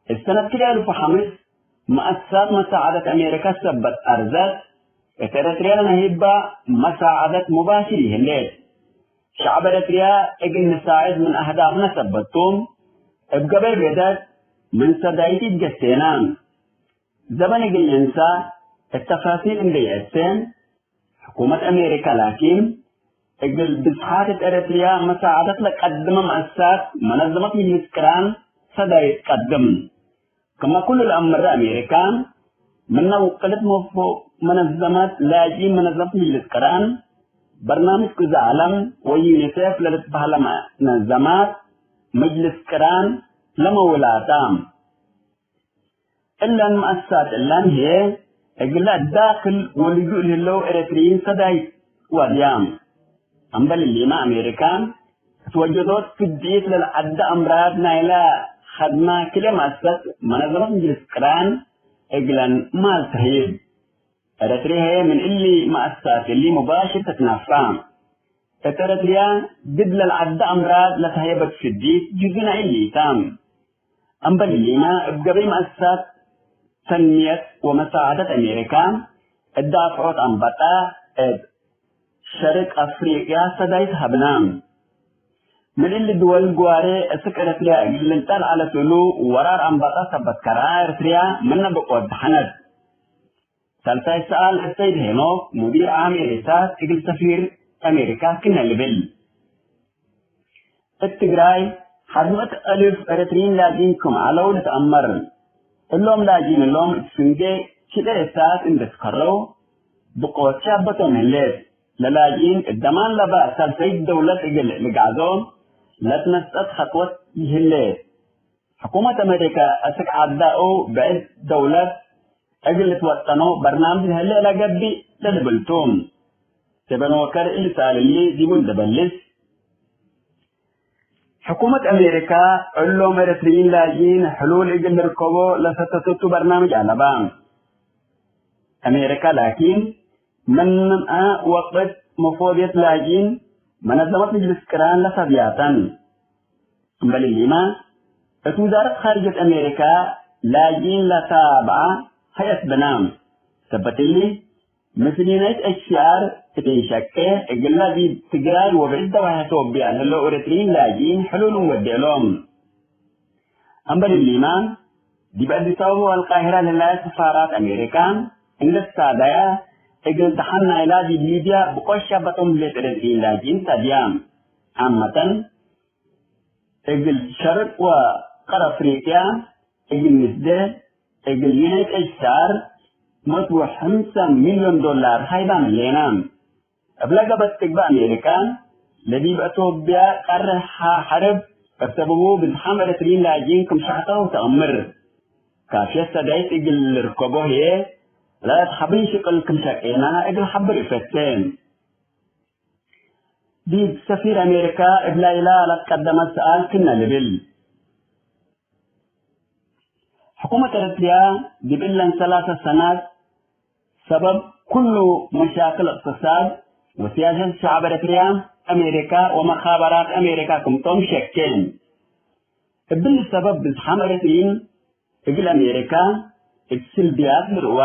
እት ሰነት ክልኤ እልፍ ወሐምስ መአሰሳት መሳዐደት አሜሪካ ሰበት አርዘት፣ እት ኤረትርያ ለነሂባ መሳዐደት ሙባሽር ይህሌት። ሸዐብ ኤረትርያ እግል ንሳዕድ ምን አህዳፍነ ሰበት ቱ፣ እብ ገበይ ቤደት ምን ሰዳይት ኢትገሴና። ዘበን እግል ንንሳ እት ተፋሲል እንዴ ይአቴ፣ ሕኩመት አሜሪካ ላኪን፣ እግል ብዝሓት እት ኤረትርያ መሳዕደት ለቀድመ መአሰሳት መነዘመት ምጅልስ ቅራን ሰዳይት ቀድም። ክመ ኩሉ ለአምረ አሜሪካ፣ ምነ ውቅልት መፎ መነዘመት ላጅኢን መነዘመት ምጅልስ ቅራን፣ በርናምጅ ግዛእ ዐለም ወዩኒሴፍ ለልትበህለ መነዘማት ምጅልስ ቅራን ለመውላታ። እለን መአሰሳት እለን ህዬ፣ እግለ ዳክል ወልጁእ ለህለው ኤረትርዪን ሰዳይት ዋድያም። እምበል እሊመ፣ አሜሪካ እት ወጀዶት ፍድኢት ለልዐደ አምራድ ናይለ ኸድመ ክልኤ መአሰሰት መነዘመት ምጅልስ ቅራን እግለን ማል ተህይብ። ኤረትርየ ህዬ ምን እሊ መአሰሳት እሊ ሙባሽር ተትናፋ። እት ኤረትርያ ድድ ለልዐደ አምራድ ለተህየበት ፍድኢት ጅዙእ ናይሊ ተ። እምበል እሊመ፣ እብ ገበይ መአሰሳት ተንምየት ወመሳዐደት አሜሪካ፣ እት ዳፍዖት አንበጣ እት ሸርቅ አፍሪቅያ ሰዳይት ሀብነ። ምን እሊ ድወል ግዋሬ እስክ ኤረትርያ እግል ልንጠል ዐለት እሉ ወራር አንበጣ ሰበት ከርአ፣ ኤረትርያ ምነ ብቆት ደሐነት። ሳልሳይ ሰኣል፣ እሰይድ ሄኖክ ሙዲር ዓም ኤሪሳት እግል ሰፊር አሜሪካ ክነ ልብል። እት ትግራይ ሐድ ምእት አልፍ ኤረትርዪን ላጅኢን ክም ዐለው ልትአመር። እሎም ላጅኢን እሎም እት ፍንጌ ክልኤ እሳት እንዴ ትከረው ብቆት ሻበቶም ህሌት። ለላጅኢን እት ደማን ለበ ሳልሰይት ደውለት እግል ልግዐዞ ለትነስአት ኸጥወት ይህሌት። ሕኩመት አሜሪካ አስክ ዐዳኡ ብዕድ ደውለት እግል ልትወጠኖ በርናምጅ ለህሌ ለገብእ ለልብል ቱ። ሴበን ወከር እሊ ሰኣል እሊ ዲቡ እንዴ በልስ፣ ሕኩመት አሜሪካ እሎም ኤረትርዪን ላጅኢን ሕሉል እግል ልርከቦ ለሰተተቱ በርናምጅ አለባ። አሜሪካ ላኪን፣ ምንመ ወቅት መፎድየት ላጅኢን መነዘመት ምጅልስ ቅራን ለሰብያተን። እምበል እሊመ፣ እት ውዛረት ኻርጀት አሜሪካ ላጅኢን ለታብዐ ሀይአት ብናም። ሰበት እሊ፣ ምስል ዩናይት ኤች ሲ አር እት ኢሸቄ፣ እግለ ዲብ ትግራይ ወብዕድ ደዋሂ ቶብያ ለህለው ኤረትርዪን ላጅኢን ሕሉል እንወዴ እሎም። አምበል እሊመ፣ ዲብ አዲስ አበባ ወአልቃሂራ ለህላየ ስፋራት አሜሪካ እንዴ ትሳደየ፣ እግል ደሐን ናይላ ዲብ ሊብያ ብቆሽ ሸበቶም ህሌት ኤረትርዪን ላጅኢን ተድያ። ዓመተን፣ እግል ሸርቅ ወቀር አፍሪቅያ፣ እግል ንስዴ፣ እግል ዩናይት ኤች ሲ አር፣ መቱ ወሐምሳ ሚልዮን ዶላር ሀይባም ህሌና። እብለ ገበት ትግበእ አሜሪካ፣ ለዲብ አቶብያ ቀርሕ ሐርብ እብ ሰበቡ ብዝሓም ኤረትርዪን ላጅኢን ክም ሸሕጠው ተአምር። ካፍየት ሰዳይት እግል ልርከቦ ህዬ፣ ለእት ሐብን ሽቅል ክም ሸቄና እግል ሐብር እፈቴ። ዲብ ሰፊር አሜሪካ እብ ላይላ ለትቀደመ ሰኣል ክነ ልብል፣ ሕኩመት ኤረትርያ ዲብ እለን ሰላሰ ሰናት ሰበብ ኩሉ መሻክል እቅትሳድ ወስያሰት ሸዐብ ኤረትርያ፣ አሜሪካ ወመኻበራት አሜሪካ ክምቶም ሸኬ። እብሊ ሰበብ ብዝሓም ኤረትርዪን እግል አሜሪካ እብ ስልብያት ልርእዋ።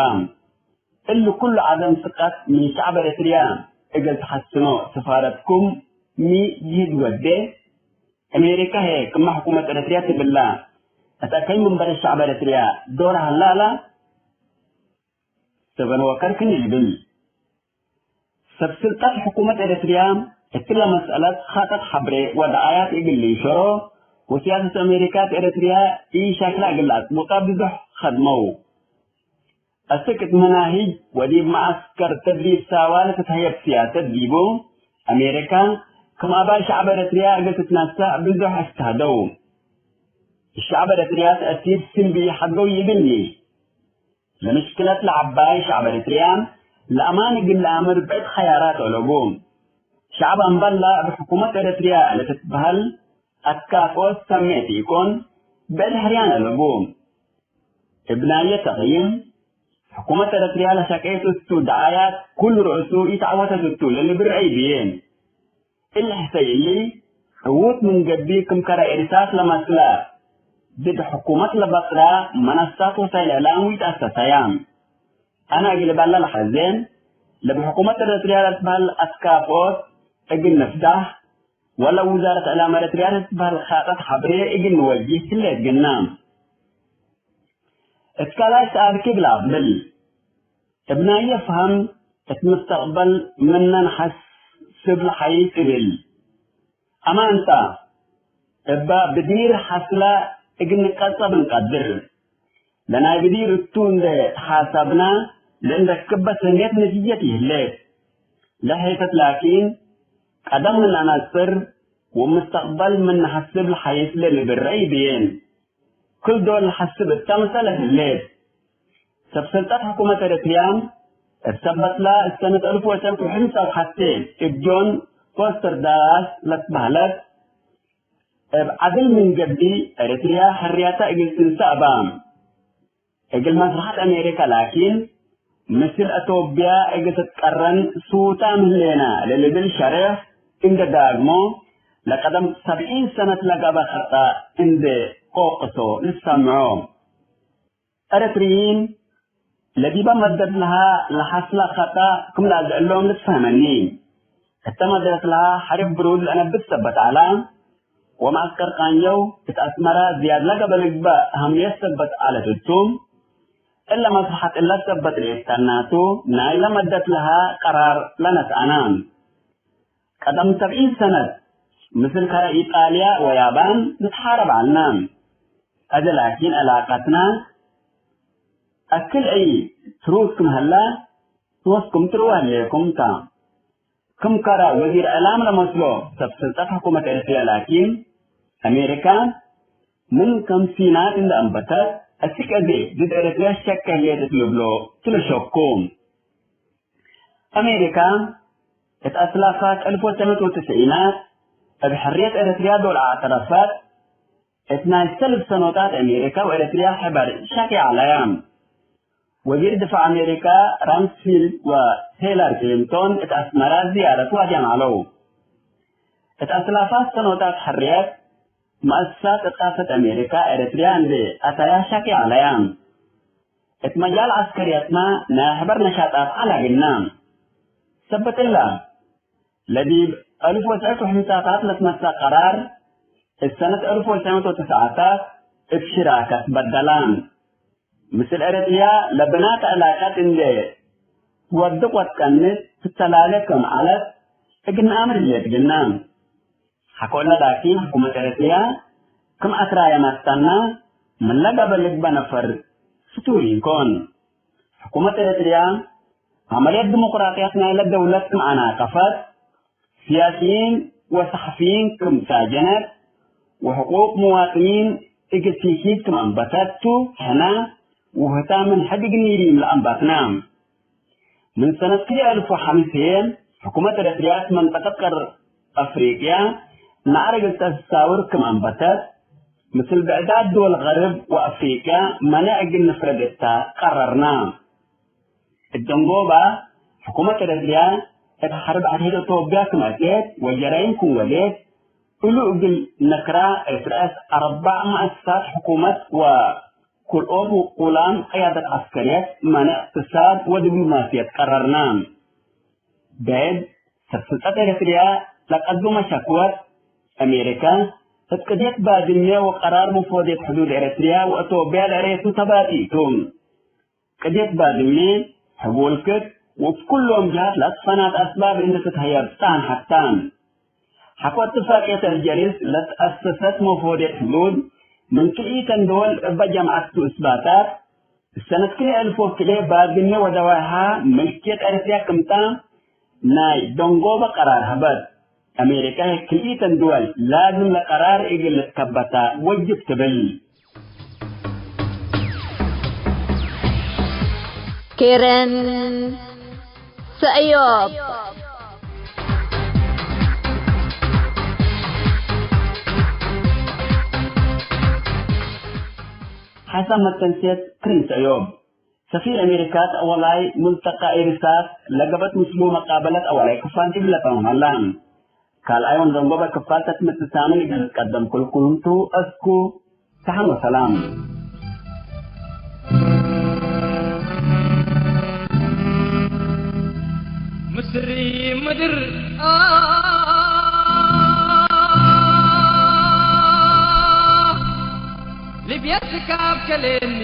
እሊ ኩሉ ዐደም ስቀት ምን ሸዐብ ኤረትርያ እግል ተሐስኖ ስፋረትኩም ሚ ጅህድ ወዴ? አሜሪካ ህዬ ክመ ሕኩመት ኤረትርያ ትብላ፣ እት አከይ መንበረ ሸዐብ ኤረትርያ ዶር ሀላ ዐላ? ሰበን ወከር ክም ልብል፣ ሰብ ስልጠት ሕኩመት ኤረትርያ እትለ መስአለት ኻጠት ሐብሬ ወደዓያት እግል ልንሸሮ፣ ወስያሰት አሜሪካ እት ኤረትርያ ኢሸክላ እግል ለአጽብቀ ብዙሕ ከድመው። አስክ እት መናሂጅ ወዲብ መዐስከር ተድሪብ ሳዋ ለትትሀየብ ስያሰት ዲቡ፣ አሜሪካ ክም አባይ ሸዐብ ኤረትርያ እግል ትትነሰእ ብዙሕ እጅተሀደው። እት ሸዐብ ኤረትርያ ተእሲር ስልቢ ሐድገው ይብኒ። ለምሽክለት ለዐባይ ሸዐብ ኤረትርያ ለአማን እግል ለአምር ብዕድ ኸያራት አለቡ። ሸዐብ አምበል እብ ሕኩመት ኤረትርያ ለትትበሀል አትካፎት ሰሜት ኢኮን፣ ብዕድ ሕርያን አለቡ። እብ ናየ ተቅይም፣ ሕኩመት ኤረትርያ ለሸቄት እቱ ደዓያት ኩሉ ርእሱ ኢተዐወተት እቱ ለልብል ረአይ ብዬ። እሊ ሕሰይ እሊ፣ ዕዉት ምን ገብእ ክም ከረ እርሳስ ለመስለ፣ ድድ ሕኩመት ለበጥረ መነሳት ወሳይል እዕላም ወኢተአሰሰየ። አነ እግል እበለ ለሐዜ፣ ለብ ሕኩመት ኤረትርያ ለልትበህል አትካፎት እግል ንፍዳህ፣ ወለ ውዛረት እዕላም ኤረትርያ ለልትበህል ኻጠት ሐብሬ እግል ንወጅህ ህሌት ግና። እት ካልኣይ ሰኣልኪ እግል አብል፣ እብ ናየ ፈሀም እት ምስተቅበል ምነ ነሐስብ ለሐይስ እብል። አማንታ፣ እበ ብዲር ሐስለ እግል ንቀጸብ እንቀድር። ለናይ ብዲር እቱ እንዴ ተሓሰብነ፣ ለእንደክበ ሰኔት ነቲጀት ይህሌት። ለሔተት ላኪን፣ ቀደም ምን አነጽር ወምስተቅበል ምን ነሐስብ ለሐይስ ለልብል ረአይ ብዬን። ክል ዶል ለሐስብ እተ መሰለት ህሌት። ሰብ ሰልጠት ሕኩመት ኤረትርያ እብ ሰበትላ እት ሰነት አልፍ ወትሰዕ መእት ወሐምሳ ወሐቴ እብ ጆን ፎስተር ዳላስ ለትበህለት፣ እብ ዐድል ምን ገብእ ኤረትርያ ሕርያታ እግል ትንሰእ እባ። እግል መስለሐት አሜሪካ ላኪን፣ ምስል አቶብያ እግል ትትቀረን ሱታም ህሌነ ለልብል ሸሬሕ እንዴ ዳግሞ፣ ለቀደም ሰብዒን ሰነት ለገብአ ኸጠእ እንዴ ቆቅሶ ልሰምዖ። ኤረትርዪን ለዲበ መደት ለሀ ለሐስለ ኸጠእ ክም ለአግዕሎም ልትፈህመኒ። እተ መደት ለሀ ሐርብ ብሩድ ለአነብት ሰበት ዐለ፣ ወመዐስከር ቃኘው እት አስመረ ዝያድ ለገብአ ልግበእ አህምየት ሰበት ዐለት እቱ፣ እለ መስለሐት እለ ሰበት ለኢተናቱ ናይለ መደት ለሀ ቀራር ለነስአነ። ቀደም ሰብዒን ሰነት፣ ምስል ከረ ኢጣልያ ወያባን ንትሓረብ ዐልነ። አዜ ላኪን ዕላቀትነ አክል እይ ትሩስ ክም ሀለ፣ ኖስ ክም ትርወ ህሌኩም ተ። ክም ከረ ወዚር እዕላም ለመስሎ ሰብ ስልጠት ሕኩመት ኤረትርያ ላኪን፣ አሜሪካ ምን ከምሲናት እንደ አንበተት፣ አስክ አዜ ድድ ኤረትርያ ሸከ ህሌት እት ልብሎ ትለሸኩ። አሜሪካ እት አስላፋት አልፍ ወትሰዕ መእት ወትስዒናት እብ ሕርየት ኤረትርያ ዶል አዕተረፈት፣ እት ናይ ሰልፍ ሰኖታት አሜሪካ ወኤረትርያ ሕበር ሸቂ ዐለያ። ወዚር ድፋዕ አሜሪካ ራምስፊልድ ወሄላሪ ክሊንቶን እት አስመራ ዝያረት ዋድያም ዐለው። እት አስላፋት ሰኖታት ሕርየት መአሰሳት እቃፈት አሜሪካ ኤረትርያ እንዴ አተያ ሻቂ ዐለያ። እት መጃል ዐስከርየትመ ናይ ሕበር ነሻጣት ዐላግና። ሰበት እለ፣ ለዲብ አልፍ ወትሰዕ ወሕምሳታት ለትመሰ ቀራር፣ እት ሰነት አልፍ ወትሰዕ ወትስዓታት እብ ሽራከት በደላ። ምስል ኤረትርያ ለብናተ ዕላቀት እንዴ ትወድቅ ወትቀንስ ትተላሌ ክም ዐለት እግል ነአምር ህሌት ግና። ሐቆለ ላኪን ሕኩመት ኤረትርያ ክም አትራየ መስተና፣ ምን ለገብአ ልግበእ ነፈር ፍቱይ ኢኮን። ሕኩመት ኤረትርያ ዐመልየት ዲሞቅራጥያት ናይለ ደውለት ክም አናቀፈት፣ ስያስይን ወሰሐፍይን ክም ሳጀነት፣ ወሕቁቅ ምዋጥኒን እግል ቲኪት ክም አንበተት ቱ ሕነ ውህታ ምን ሕድ እግል ኒሪም ለአንባትና። ምን ሰነት ክልኤ አልፍ ወሐምስ ህዬ፣ ሕኩመት ኤረትርያ እት መንጠቀት ቀር አፍሪቅያ ነዐር እግል ተሳውር ክም አንበተት፣ ምስል ብዕዳት ድወል ገርብ ወአፍሪቅያ መነዕ እግል ንፍረድ እተ ቀረርና። እት ደንጎባ፣ ሕኩመት ኤረትርያ እት ሐርብ አድሕድ እቶብያ ክም አቴት ወጀራይም ክም ወዴት፣ እሉ እግል ነክራ እት ረአስ አርበዕ መአሰሳት ሕኩመት ወ ክልኦት ውቁላም ቅያደት ዐስከርየት፣ መነ እቅትሳድ ወዲብሎማስየት ቀረርና። ዳይብ ሰብ ስልጠት ኤረትርያ ለቀዱመ ሸክወት፣ አሜሪካ እት ቅድየት ባድሜ ወቀራር መፎድየት ሕዱድ ኤረትርያ ወአቶብያ ለአሬቱ ተባጢ ቱ። ቅድየት ባድሜ፣ ሕቡል ክክ ወእብ ኩሎም ጀሃት ለአስፈናት አስባብ እንዴ ትትሀየብ ጸንሐት ተ። ሐቆ እትፋቅየት አልጀርስ ለትአሰሰት መፎድየት ሕዱድ ምን ክልኢተን ደወል እበ ጀምዐት ቱ እስባታት፣ እሰነት ክልኤ አልፍ ወክልኤ ባድሜ ወደዋይሃ ምልክየት ኤረትርያ ክምታ ናይ ደንጎበ ቀራር ሀበት። አሜሪካ ክልኢተን ድወል ላዝም ለቀራር እግል ልትከበታ ወጅብ ትብል። ኬረን ሰእዮብ። ሐሳብ መተንሴት ክርን ሰእዮብ። ሰፊር አሜሪካ እት አወላይ ሙልተቃ ኤሪሳት ለገብአት ምስሉ መቃበለት አወላይ ክፋል ዲብ ለተመመላ። ካልኣይ ወንደንጎበ ክፋል ተትምትሳምን እግል ልትቀደም ክልኩልቱ አስኩ። ሰሐን ወሰላም። ምስሪ ምድር፣ አ፣ ልብየት ካብ ከሌኒ፣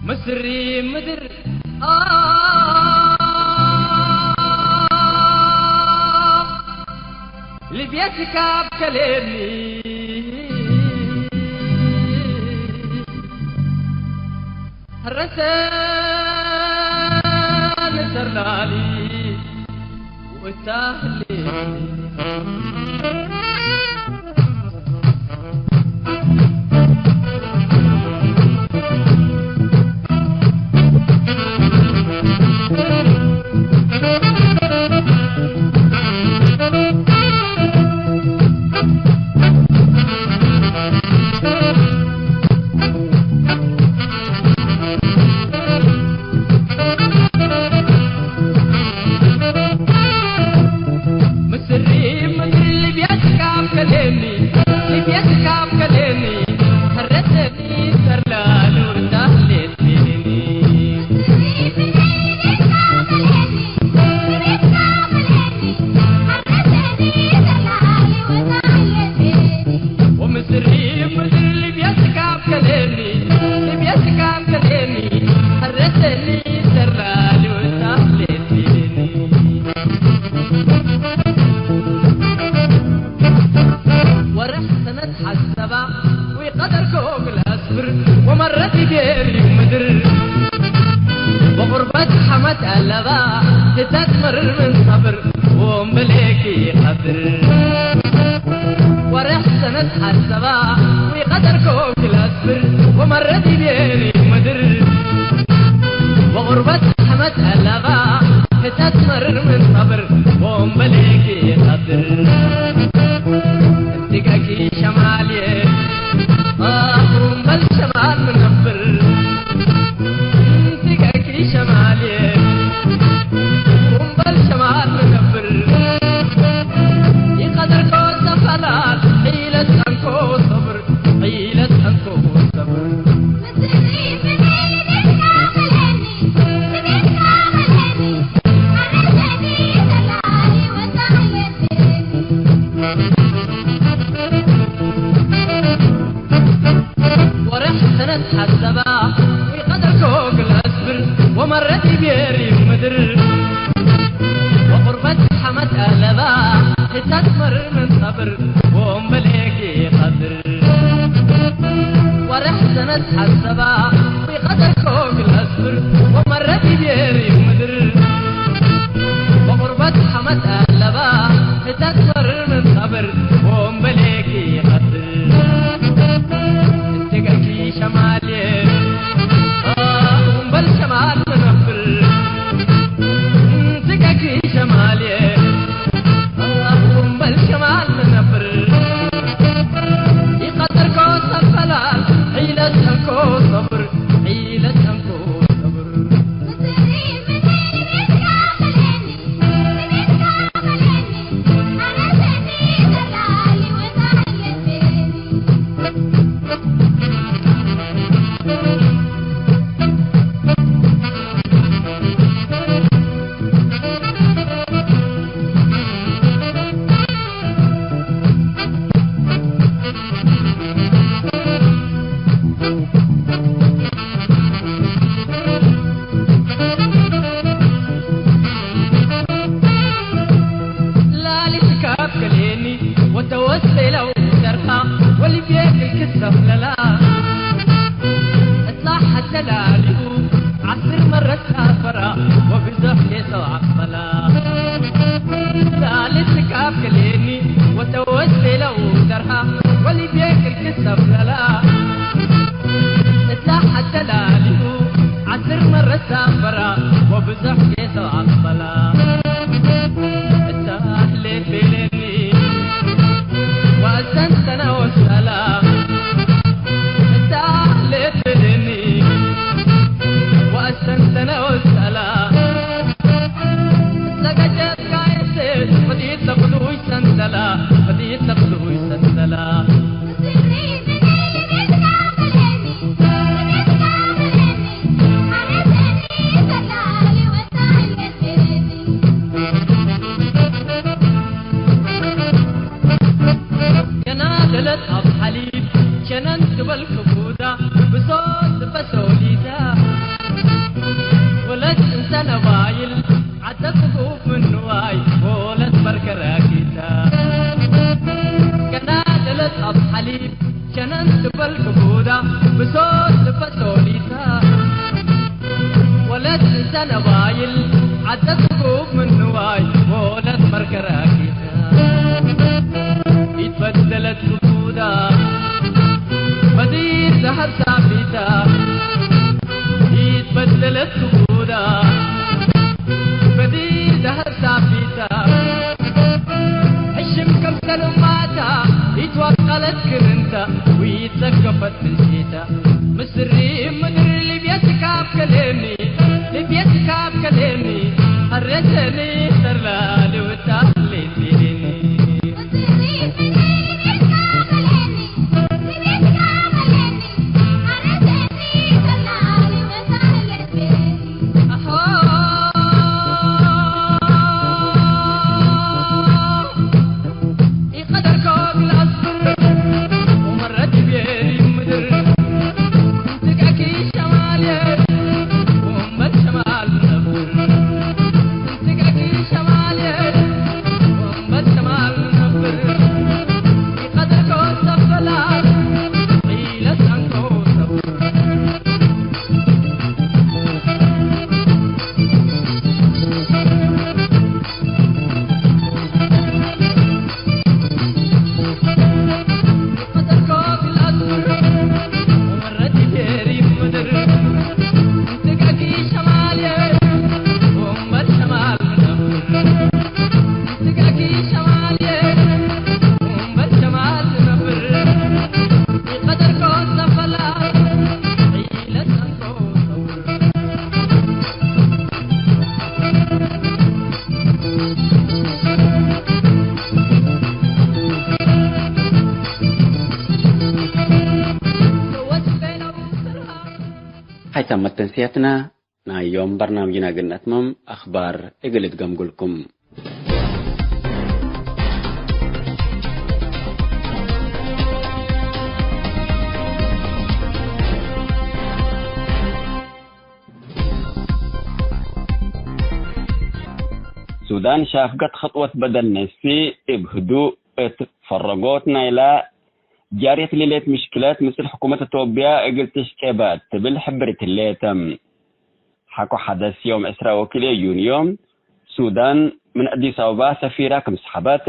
ምስሪ ምድር፣ አ፣ ልብየት ካብ ከሌኒ፣ ሐረሰኒ ሰርላሊ ወእታ ህሌኒ። ምስሪ ምድር ልብየት ካብ ከሌኒ፣ ልብየት ካብ ከሌኒ፣ ሐረሰኒ ሰርላሉ እታ ህሌኒ። ወምስሪ ምድር ልብየት ካብ ከሌኒ፣ ልብየት ካብ ከሌኒ፣ ሐረሰኒ ሰርላሉ እታ ህሌኒ። ወርሕ ሰነት ሐሰባ ወይቀደርኮ እግል አስብር ወመረ ዲቤሪ ምድር ወቁርበት ሐመት አለባ ህታት መርር ምን ሰብር ወእምበሌኪ ቀድር። ወርሕ ሰነት ሐሰባ ወይቀደርኮ እግል አስብር ወመረ ዲቤሪ ምድር ወቁርበት ሐመት አለባ ህታት መርር ምን ሰብር ወእምበሌኪ ቀድር። እትገኪ ሸማልየ፣ አሁን በል ሸማል ምነብር። እትገኪ ሸማልየ፣ አሁን በል ሸማል ምነብር። ተትሐሰባ፣ ወቀደርኮ እግል አስብር፣ ወመረ ዲብ የሪም ምድር። ወቁርበት ሐመድ አለባ፣ ህተ ትፈርር ምን ቀብር፣ ወእምበሌኪ ኢቀድር። እትገኪ ሸማልየ፣ ወእምበል ሸማል መነብር። እትገኪ ሸማልየ፣ ወእምበል ሸማል መነብር። ኢቀደርኮ ሰፈላል፣ ሒለት ሰንኮ ሰብር፣ ሒለት ሰንኮ ሰብር። ላሊ ስካብ ከሌኒ ወተወሰለው ደርሃ ወልቤ ክልክሰፍ ለላ። እጽላሕ ሐተ ላሊሁ ዐስር መረት ሳፈራ ወብዘሕ ሌሰው ዐቅበላ። ላሊ ስካብ ከሌኒ ወተወሰለው ደርሃ ወልቤ ክልክሰፍ ለላ። እትላ ሐተ ላሊሁ ዐስር መረት ሳፈራ ወብዘሕ ጌሰ አቅበላ። እታ ህሌት ቤለኒ ወአስተንተነ ወሰላ። እታ ህሌት ቤለኒ ወአስተንተነ ወሰላ። ለገጨት ካየሴ ፈዲት ለቅዱይ ሰንተላ፣ ፈዲት ለቅዱይ ሰንተላ። ሸናደለት አብ ሐሊብ ሸነን ትበል ክቡዳ ብሶት ልበሰው ሊዳ። ወለት እንተ ነባይል ዐደ ክፉፍ ምን ንዋይ ሆለት በርከ ራኪታ። ከናደለት አብ ሐሊብ ሸነን ትበል ክቡዳ ብሶት ልበ ሶሊታ። ወለት እንተ ነባይል ዐደ ክፉፍ ምን ንዋይ ሆለት በርከ ራኪታ። ኢትበደለት ክቡዳ በዲር ዘሀብ ሳፊታ። ኢትበደለት ክቡዳ በዲር ዘሀብ ሳፊታ። ሕሽም ከምሰል እማታ ኢትወቀለት ክርንተ ወኢትዘገፈት ምንሲታ። ምስሪ ምድር ልብየ ትካብ ከሌኒ፣ ልብየ ትካብ ከሌኒ። ሀረሰኒ ተርላ ልውታ ሌኒ። ሀይታም መተንስያትና ናይ ዮም በርናምጅና እግል ነትመም፣ አኽባር እግል እድገምጉልኩም። ሱዳን ሻፍገት ኸጥወት በደል ነፍሲ እብ ህዱእ እት ፈረጎት ናይላ ጃርየት ለህሌት ምሽክለት ምስል ሕኩመት ኢትዮጵያ እግል ትሽቄ በ ትብል ሕብርት ህሌት። ሐቆ ሐደስ ዮም ዕስራ ወክልኤ ዩንዮ፣ ሱዳን ምን አዲስ አበባ ሰፊራ ክም ሰሐበት፣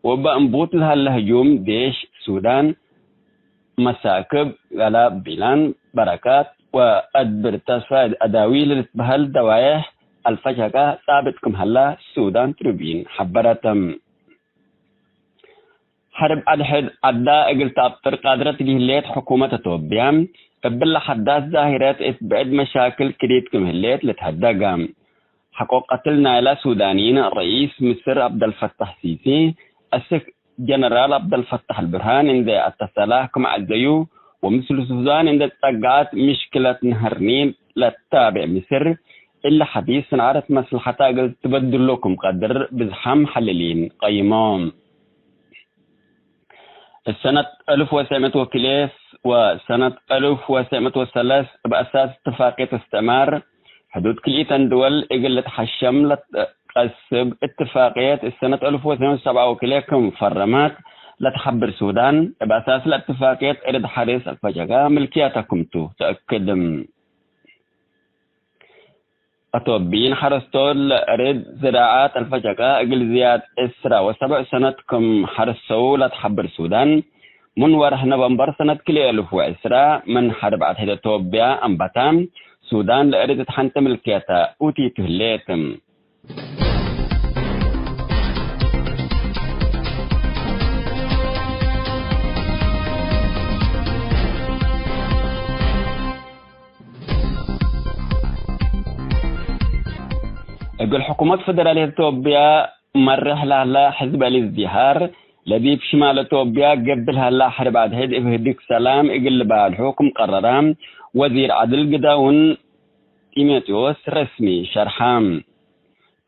ወእበ እንቡት ለሀለ ህጁም ዴሽ ሱዳን፣ መሳክብ፣ ገላብ፣ ቢላን፣ በረካት ወአድብር ተስፋ አዳዊ ለልትበሀል ደዋየሕ አልፈሸቀ ጻብጥ ክም ሀላ ሱዳን ትሪቢዩን ሐበረት። ሐርብ አድሕድ ዐዳ እግል ተአብጥር ቃድረት ዲህሌት ሕኩመት ኢትዮጵያ፣ እብለ ሐዳስ ዛሂረት እት ብዕድ መሻክል ክዲት ክም ህሌት ልትሀደገ። ሐቆ ቀትል ናይላ ሱዳንይን ረኢስ ምስር ዐብደልፈታሕ ሲሲ፣ አስክ ጀነራል ዐብደልፈታሕ አልብርሃን እንዴ አተሰላ ክም ዐዘዩ፣ ወምስል ሱዳን እንዴ ጸግዐት ምሽክለት ነሀር ኒል ለታቤዕ ምስር፣ እሊ ሐዲስ ሰንዓረት መስለሐታ እግል ትበድሎ ክም ቀድር ብዝሓም ሐልሊን ቀይሞ። እት ሰነት አልፍ ወሰዕ ምእት ወክልኤ ወሰነት አልፍ ወሰዕ ምእት ወሰለስ እብ አሳስ እትፋቅየት እስትዕማር፣ ሕዱድ ክልኢተን ድወል እግል ልትሐሸም ለትቀስብ እትፋቅየት እት ሰነት አልፍ ወሰዕ ምእት ወሰብዓ ወክልኤ ክም ፈረመት ለትሐብር ሱዳን፣ እብ አሳስ ለእትፋቅየት እርድ ሐርስ አልፈሸቀ ምልክየተ ክምቱ ተአክድ። አቶብይን ሐረስቶት ለእርድ ዝራዐት አልፈሸቀ እግል ዝያድ ዕስራ ወሰብዕ ሰነት ክም ሐርሰው ለትሐብር ሱዳን፣ ምን ወርሕ ኖቨምበር ሰነት ክልኤ አልፍ ወዕስራ ምን ሐርብ አድሕድ አቶብያ አንበታ፣ ሱዳን ለእርድ እት ሐንቲ ምልክየተ ኡቲቱ ህሌት። እግል ሕኩመት ፈደራልየት ኢትዮጵያ መርሕ ለሀላ ሕዝብ አልእዝዲሃር፣ ለዲብ ሽማል ኢትዮጵያ ገብእ ለሀላ ሐርብ አድሕድ እብ ህድግ ሰላም እግል ልባልሑ ክም ቀረረ ወዚር ዐድል ግዳውን ጢሞቴዎስ ረስሚ ሸርሐ።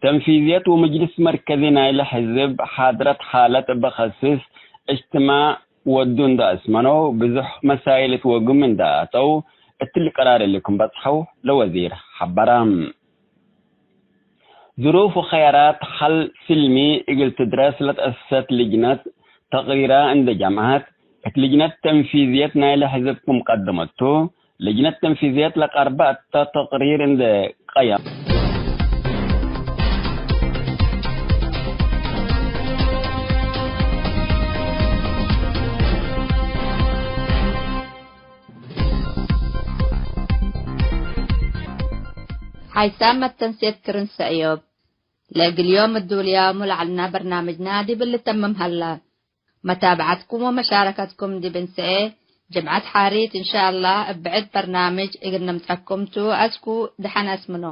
ተንፊዝየት ወመጅልስ መርከዚ ናይለ ሕዝብ ሓድረት ሓለት እበ ከስስ እጅትማዕ ወዱ እንደ አስመነው፣ ብዙሕ መሳይል እት ወግም እንደ አተው፣ እትሊ ቀራር እሊ ክም በጽሐው ለወዚር ሐበረ። ዝሩፍ ወኸያራት ሐል ስልሚ እግል ትድረስ ለተአሰሰት ልጅነት ተቅሪራ እንደ ጀምዐት፣ እት ልጅነት ተንፊዝየት ናይለ ሕዝብ ክም ቀደመቱ፣ ልጅነት ተንፊዝየት ለቀርበ እተ ተቅሪር እንደ ቀየም። ሓይሳም መተንሴት ክርን ሰእዮብ። ለእግል ዮም እዱልያሙ ለዐልና በርናምጅና ዲብ ልተምም ሀላ። መታብዐትኩም ወመሻረከትኩም ዲብ እንሰኤ ጅምዐት ሓሪት እንሻአላህ እብ ብዕድ በርናምጅ እግል ንምጸኩም ቱ። አስኩ ደሐን አስምኖ።